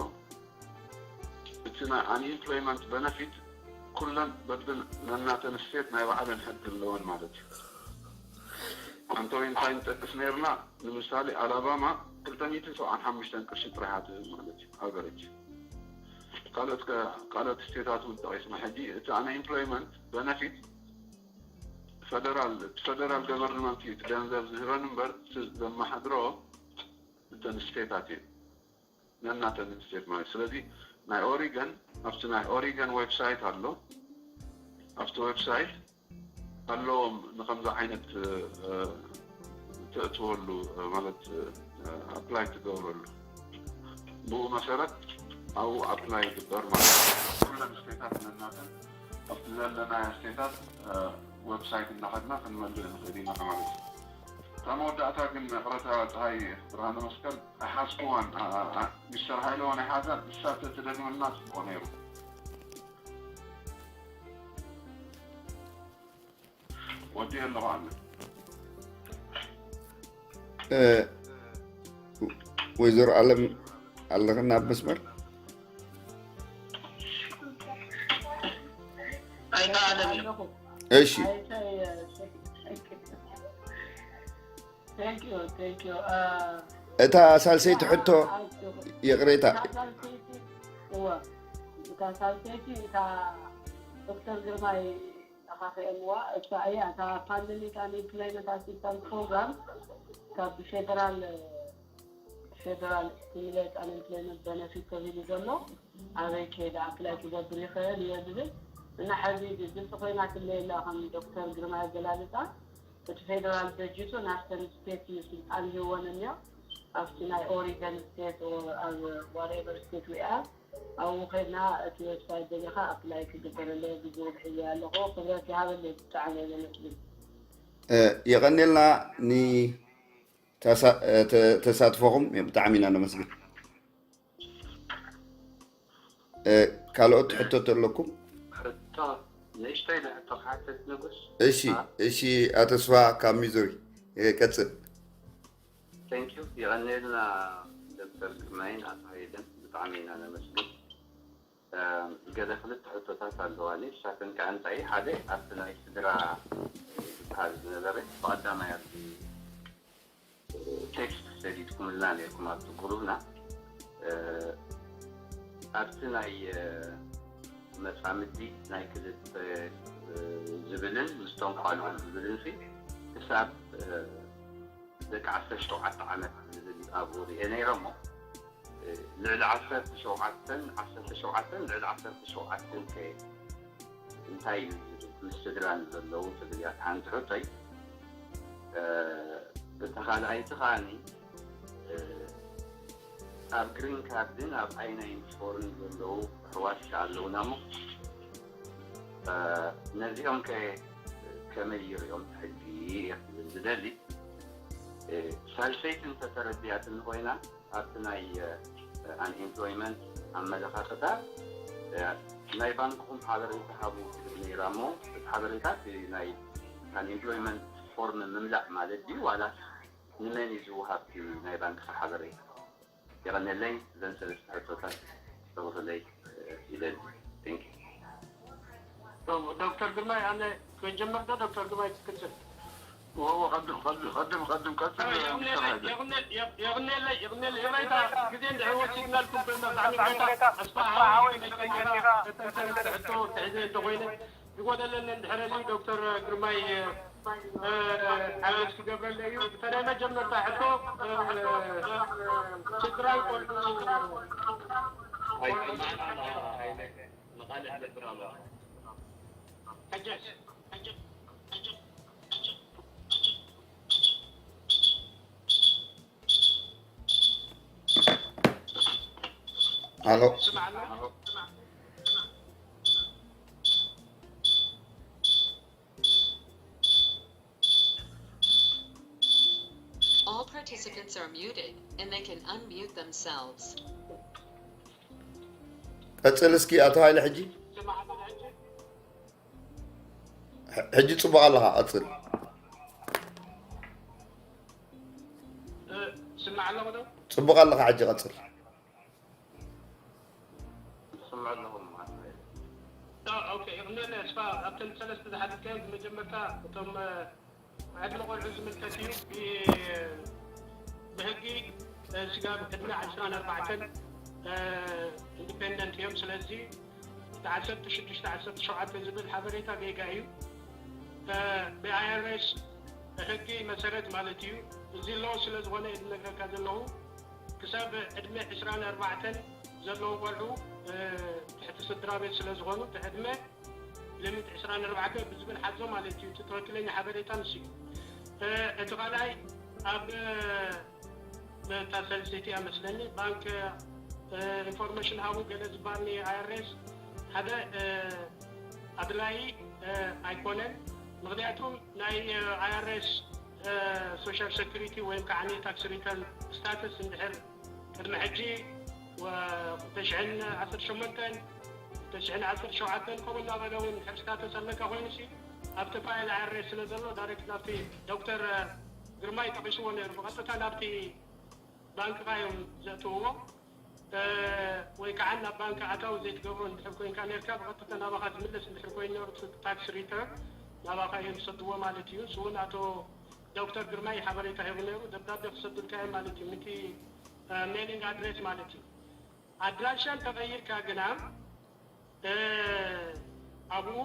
እቲ ናይ ኣንኢምፕሎይመንት በነፊት ኩለን በብን ነናተን ስቴት ናይ ባዕለን ሕጊ ኣለወን ማለት እዩ። ኣንቶኒ እንታይ ንጠቅስ ነርና? ንምሳሌ ኣላባማ ክልተ ሚእትን ሰብዓን ሓሙሽተን ቅርሺ ጥራይ እያ ትህብ ማለት እዩ ኣቨሬጅ። ካልኦት ከ ካልኦት ስቴታት እውን ጠቂስና። ሕጂ እቲ ኣንኤምፕሎይመንት በነፊት ፈደራል ፈደራል ገቨርንመንት እዩ እቲ ገንዘብ ዝህበን እምበር፣ ዘማሓድሮ እተን ስቴታት እዩ። ነናተን ስቴት ማለት። ስለዚ ናይ ኦሪገን ኣብቲ ናይ ኦሪገን ዌብሳይት ኣሎ። ኣብቲ ዌብሳይት ኣለዎም ንከምዚ ዓይነት ተእትወሉ ማለት ኣፕላይ ትገብረሉ። ብኡ መሰረት ኣብኡ ኣፕላይ ይግበር ማለት እዩ። ኩለን ስቴታት ነናተን ኣብቲ ዘለናዮ ስቴታት ዌብሳይት እናኸድና ክንመልእ ንኽእል ኢና ማለት እዩ። ካብ መወዳእታ ግን ቅረታ ፀሃይ ብርሃነ መስቀል ኣይሓዝኩዋን። ሚስተር ሃይለ ዋን ኣይሓዛን። እሳ ተትደግመልና ፅቡቅ ነይሩ። ወዲ ኣለኹ ኣነ። ወይዘሮ ኣለም ኣለኽን ኣብ መስመር? ኣይተ ኣለም እዩ። እሺ፣ Thank you, thank you. እታ ሳልሰይቲ ሕቶ ይቕሬታ። እታ ሳልሰይቲ እታ ሳልሰይቲ እታ ዶክተር ግርማይ ኣኻኺኦምዋ እሳ እያ እታ ፓንደሚክ ኣንኤምፕሎይመንት ኣሲስታንስ ፕሮግራም ካብ ፌደራል ፌደራል ስቲሙሌት ኣንኤምፕሎይመንት በነፊት ተባሂሉ ዘሎ ኣበይ ከይደ ኣፕላይ ክገብር ይኽእል እየ ዝብል እና ሕዚ ግልፂ ኮይና ትለየላ ከም ዶክተር ግርማይ ኣገላልፃ እቲ ፌደራል በጅቱ ናብተን ስቴት እዩ ስልጣን ይህወን እኒኦ ኣብቲ ናይ ኦሪገን ስቴት ኣብ ዋትኤቨር ስቴት ዊ ኣር ኣብኡ ከድና እቲ ዌብሳይት ደሊኻ ኣፕላይ ክግበረለይ ብዝብል ሕየ ኣለኹ። ክብረት ይሃበለይ ብጣዕሚ እየ ዘመስግን። የቐኔልና ንተሳትፎኹም ብጣዕሚ ኢና ነመስግን። ካልኦት ሕቶት ኣለኩም? ሕቶ ንእሽተይ ንሕቶ ክሓተት ንጉስ። እሺ እሺ። ኣተስፋ ካብ ሚዙሪ ቀፅል። Thank you። የቐኔልና ዶክተር ግርማይን ኣቶ ሃይለን ብጣዕሚ ኢና ነመስግን። ገለ ክልተ ሕቶታት ኣለዋኒ። ንሳተን ከዓ እንታይ ሓደ ኣብቲ ናይ ስድራ ዝበሃል ዝነበረ ብቐዳማይ ኣብዚ ቴክስት ሰዲድኩምልና ነርኩም ኣብቲ ጉሩብና ኣብቲ ናይ መፃምዲ ናይ ክልተ ዝብልን ምስቶም ቋልዑ ዝብልን ሲ ክሳብ ደቂ ዓሰርተ ሸውዓተ ዓመት ዝብል ኣብኡ ሪኤ ነይረ እሞ ልዕሊ ዓሰርተ ሸውዓተን ዓሰርተ ሸውዓተን ልዕሊ ዓሰርተ ሸውዓተን ከ እንታይ እዩ ዝብል ምስ ስድራን ዘለዉ ትብል እያ ሓንቲ ሕቶይ። እታ ካልኣይቲ ከዓኒ ኣብ ግሪን ካርድን ኣብ ኣይናይን ፎርን ዘለዉ ኣሕዋት ኣለዉና እሞ ነዚኦም ከ ከመይ ይሪኦም ሕጊ እየ ክብል ዝደሊ። ሳልሰይቲ እንተተረድያትኒ ኮይና ኣብቲ ናይ ኣንኤምፕሎይመንት ኣመለኻኽታ ናይ ባንክኹም ሓበሬታ ሃቡ ትብል ነይራ እሞ እቲ ሓበሬታ እቲ ናይ ኣንኤምፕሎይመንት ፎርም ምምላእ ማለት ድዩ ዋላስ ንመን እዩ ዝወሃብ እቲ ናይ ባንክኻ ሓበሬታ? የቐንየለይ። እዘን ሰለስተ ሕቶታት ተብህለይ ይደሊ። Thank you። ዶክተር ግርማይ ኣነ ክጀምር ዶ ዶክተር ግርማይ ክትቅጽል? ወወ ቀድም ቀድም ቀድም ቀድም ቀጽል ሚስተር ሃይለ። የቕኔለይ የቕኔለይ ይቕሬታ ግዜ እንድሕር ወሲድናልኩም ብመብዛዕሚ ይቕሬታ ኣስፋ ሓወይ ከመይ ቀኒኻ? እተን ሰለስተ ሕቶ ትሕዘ እንተኾይነ ዝጎደለኒ እንድሕር ኣልዩ ዶክተር ግርማይ ሓገዝ ክገብረለይ እዩ። እተ ናይ መጀመርታ ሕቶ ስድራይ ቆልዑ ኣይሰማዕን ኣለኻ ሃይለ። መቓልሕ ገብር ኣለኻ። ሕጀስ ኣሎ። ስማዕ ኣሎ። All participants are muted and they can unmute themselves. ቀጽል እስኪ ኣቶ ሃይለ። ሕጂ ሕጂ ጽቡቕ ኣለኻ፣ ቀጽል። ስማዕ ኣለኹ ዶ? ጽቡቕ ኣለኻ፣ ሕጂ ቀጽል። ስማዕ ኣለኹ ማለት እዩ። ኦኬ፣ ይቕንየለይ ኣስፋ፣ ኣብተን ሰለስተ ዝሓተትካዮ ብመጀመርታ እቶም ዕድመ ቆልዑ ዝምልከት እዩ። ብህጊ ስጋብ ዕድመ ዕስራን ኣርባዕተን ኢንዲፔንደንት እዮም። ስለዚ ዓሰርተ ሽዱሽተ ዓሰርተ ሸውዓተ ዝብል ሓበሬታ ጌጋ እዩ። ብኣይኣርኤስ ሕጊ መሰረት ማለት እዩ። እዚ ሎ ስለ ዝኾነ እዩ ዝነግረካ ዘለኹ። ክሳብ ዕድመ ዕስራን ኣርባዕተን ዘለዉ ቆልዑ ትሕቲ ስድራ ቤት ስለ ዝኾኑ እቲ ዕድመ ሊሚት ዕስራን ኣርባዕተን ብዝብል ሓዞ ማለት እዩ። እቲ ትኽክለኛ ሓበሬታ ንሱ እዩ። እቲ ካልኣይ ኣብ እታ ሰልሲቲ እያ መስለኒ ባንክ ኢንፎርሜሽን ሃቡ ገለ ዝበሃል ኣይኣርኤስ ሓደ ኣድላይ ኣይኮነን። ምክንያቱም ናይ ኣይኣርኤስ ሶሻል ሴኩሪቲ ወይም ከዓ ታክስ ሪተርን ስታተስ እንድሕር ቅድሚ ሕጂ ክልተ ሽሕን ዓሰርተ ሸሞንተን ክልተ ሽሕን ዓሰርተ ሸውዓተን ከምኡ እናበለ እውን እንድሕር ስታተስ ኣለካ ኮይኑ ሲ ኣብቲ ፋይል ኣይኣርኤስ ስለ ዘሎ ዳይሬክት ናብቲ ዶክተር ግርማይ ጠቂስዎ ነይሩ። ብቐጥታ ናብቲ ባንክኻ እዮም ዘእትውዎ። ወይ ከዓ ናብ ባንክ ኣታዊ ዘይትገብሮ እንድሕር ኮይንካ ነርካ ብቐጥታ ናባኻ ዝምለስ እንድሕር ኮይኑ ነሩ ታክስ ሪተርን ናባኻ እዮም ዝሰድዎ ማለት እዩ። ንሱ እውን ኣቶ ዶክተር ግርማይ ሓበሬታ ሂቡ ነይሩ። ደብዳቤ ክሰዱልካ እዮም ማለት እዩ። ምቲ ሜሊንግ ኣድሬስ ማለት እዩ። ኣድራሻ እንተቐይርካ ግና ኣብኡ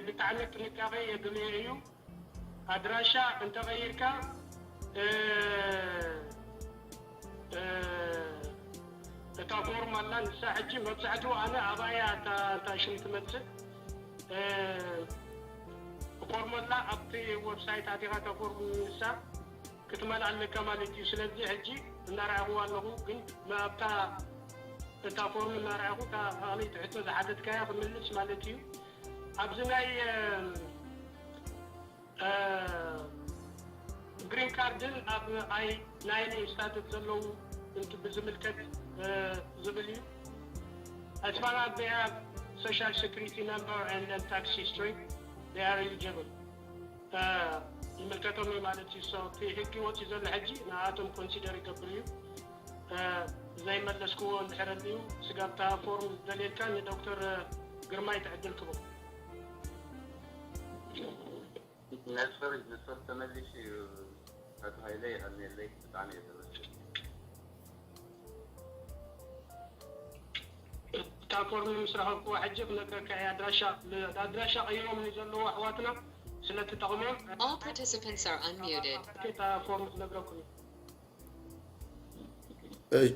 ብጣዕሚ ጥንቃቄ የድልዮ እዩ። ኣድራሻ እንተቐይርካ እታ ፎርም ኣላ ንሳ ሕጂ መብዛሕትኡ ኣነ ኣብኣ እያ እታ ሽም ትመፅእ። ፎርም ኣላ ኣብቲ ዌብሳይት ኣቲኻ እታ ፎርም ንሳ ክትመልኣ ኣለካ ማለት እዩ። ስለዚ ሕጂ እናረኣኽዋ ኣለኹ፣ ግን ኣብታ እታ ፎርም እናረኣኹ እታ ካልኣይቲ ሕቶ ዝሓተትካያ ክምልስ ማለት እዩ። ኣብዚ ናይ ግሪን ካርድን ኣብ ኣይ ናይን ስታተስ ዘለዉ እንት ብዝምልከት ዝብል እዩ። As far as they have social security number and then tax history, they are eligible. ይምልከቶም እዩ ማለት እዩ። So እቲ ሕጊ ወፂኡ ዘሎ ሕጂ ንኣቶም ኮንሲደር ይገብር እዩ። ዘይመለስክዎ እንድሕር ኣልዩ ስጋብታ ፎርም ዝደልየልካ ንዶክተር ግርማይ ትዕድል ክቡ። ነስር ነስር ተመሊሱ እዩ። ኣቶ ሃይለ የቐንየለይ ብጣዕሚ እየ ዘመስግን። እታ ፎርም ምስ ረኸብክዋ ሕጂ ክነግረካ እየ። ኣድራሻ ኣድራሻ ቀይሮም ንዘለዉ ኣሕዋትና ስለትጠቕሞም All participants are unmuted. እታ ፎርም ክነግረኩም እዩ።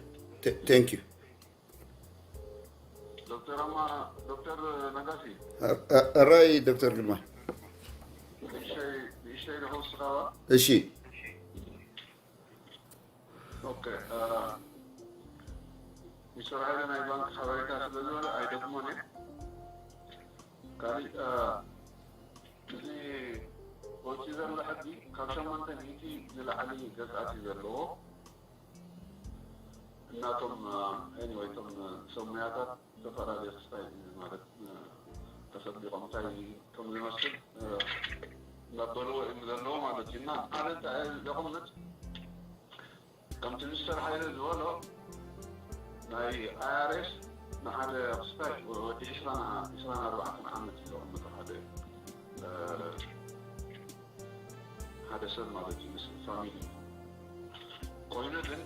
Thank you. ዶክተር ኣማ ዶክተር ነጋሲ ራይ ዶክተር ግርማ ንእሽተይ ዶ ከውስኻዋ እሺ ኦኬ ሚስተር ሃይለ ናይ ባንክ ሓበሬታ ስለ ዝበለ ኣይደግሞን እየ ካሊእ እዚ ወፂ ዘሎ ሕጊ ካብ ሸሞንተ ሚእቲ ንላዕሊ ገዝኣት እዩ ዘለዎ እናቶም ኤኒወይ እቶም ሰብ ሙያታት ዝተፈላለዩ ክስታይ ማለት ተሰቢቖም እንታይ ከም ዝመስል እናበልዎ እዮም ዘለዎ ማለት እዩ እና ሓደ እንታይ ዘቕምጥ ከምቲ ሚስተር ሓይለ ዝበሎ ናይ ኣይኣርኤስ ንሓደ ክስታይ ወዲ ዕስራን ኣርባዕተን ዓመት እዩ ዘቕምጦ ሓደ ሓደ ሰብ ማለት እዩ ምስ ፋሚሊ ኮይኑ ግን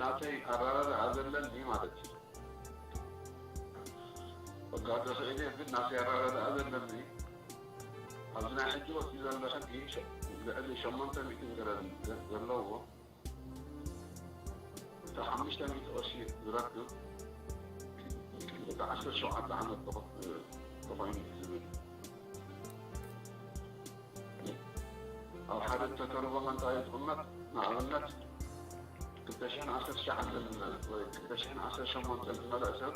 ናተይ ኣራዳድኣ ዘለኒ ማለት እዩ በጋዶ ክእል እየ ግን ናተይ ኣራዳድኣ ዘለኒ ኣብዚ ናይ ሕጂ ወፂ ዘሎ ሕጊ ልዕሊ ሸሞንተ ሚእቲ ገረን ዘለዎ እቲ ሓሙሽተ ሚእቲ ቅርሺ ዝረክብ እቲ ዓሰርተ ሸውዓተ ዓመት ተኾይኑ እዩ ዝብል ኣብ ሓደ ተተርጎመ እንታይ እዩ ዝቕመጥ ንኣብነት ክልተ ሽሕን ዓሰርተ ትሽዓተን ወይ ክልተ ሽሕን ዓሰርተ ሸሞንተን ዝመልአ ሰብ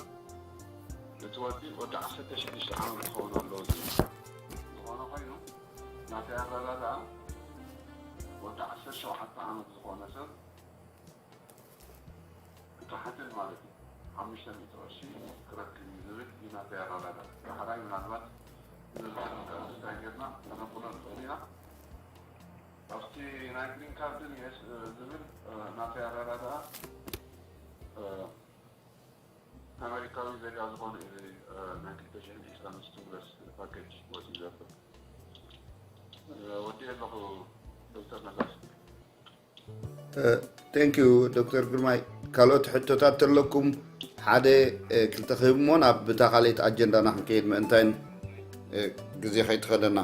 እቲ ወዲ ወዲ ዓሰርተ ሽዱሽተ ዓመት ክኸውን ኣለዎ ዝብል ዝኾነ ኮይኑ ናተይ ኣረዳድኣ ወዲ ዓሰርተ ሸውዓተ ዓመት ዝኾነ ሰብ ክሓትት ማለት እዩ ሓሙሽተ ሚእቲ ቅርሺ ክረክብ እዩ ዝብል እዩ ናተይ ኣረዳድኣ ዳሕራይ ምናልባት ዝርዝር እንታይ ጌርና ከነብሎ ንኽእል ኢና ኣብቲ ናይ ግሪን ካርድን ዩኤስ ዝብል ናተይ ኣረዳድኣ ኣሜሪካዊ ዜጋ ዝኾነ እዩ ናይ ክልተ ሽሕን ዒስራን ስቲሙለስ ፓኬጅ ወፂኡ ዘሎ ወዲ ኣለኹ ዶክተር ነጋሽ። Thank you ዶክተር ግርማይ። ካልኦት ሕቶታት ተለኩም ሓደ ክልተ ክህብ እሞ ናብ ብታ ካልኣይቲ ኣጀንዳና ክንከይድ ምእንታይን ግዜ ከይትኸደና።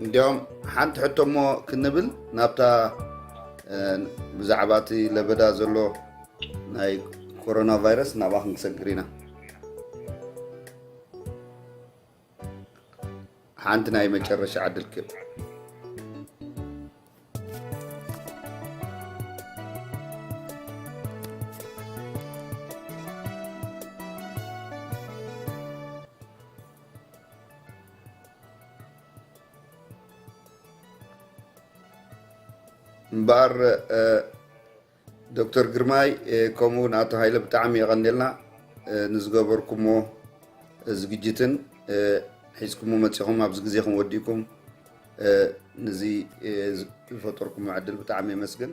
እንዲያውም ሓንቲ ሕቶ እሞ ክንብል ናብታ ብዛዕባ እቲ ለበዳ ዘሎ ናይ ኮሮና ቫይረስ ናብኣ ክንሰግር ኢና። ሓንቲ ናይ መጨረሻ ዕድል ክህብ። እምበኣር ዶክተር ግርማይ ከምኡ እውን ኣቶ ሃይለ ብጣዕሚ የቐንየልና ንዝገበርኩሞ ዝግጅትን ሒዝኩሞ መፂኹም ኣብዚ ግዜኹም ወዲእኩም ንዚ ዝፈጠርኩሞ ዕድል ብጣዕሚ የመስግን።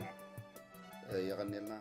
የቐንየልና።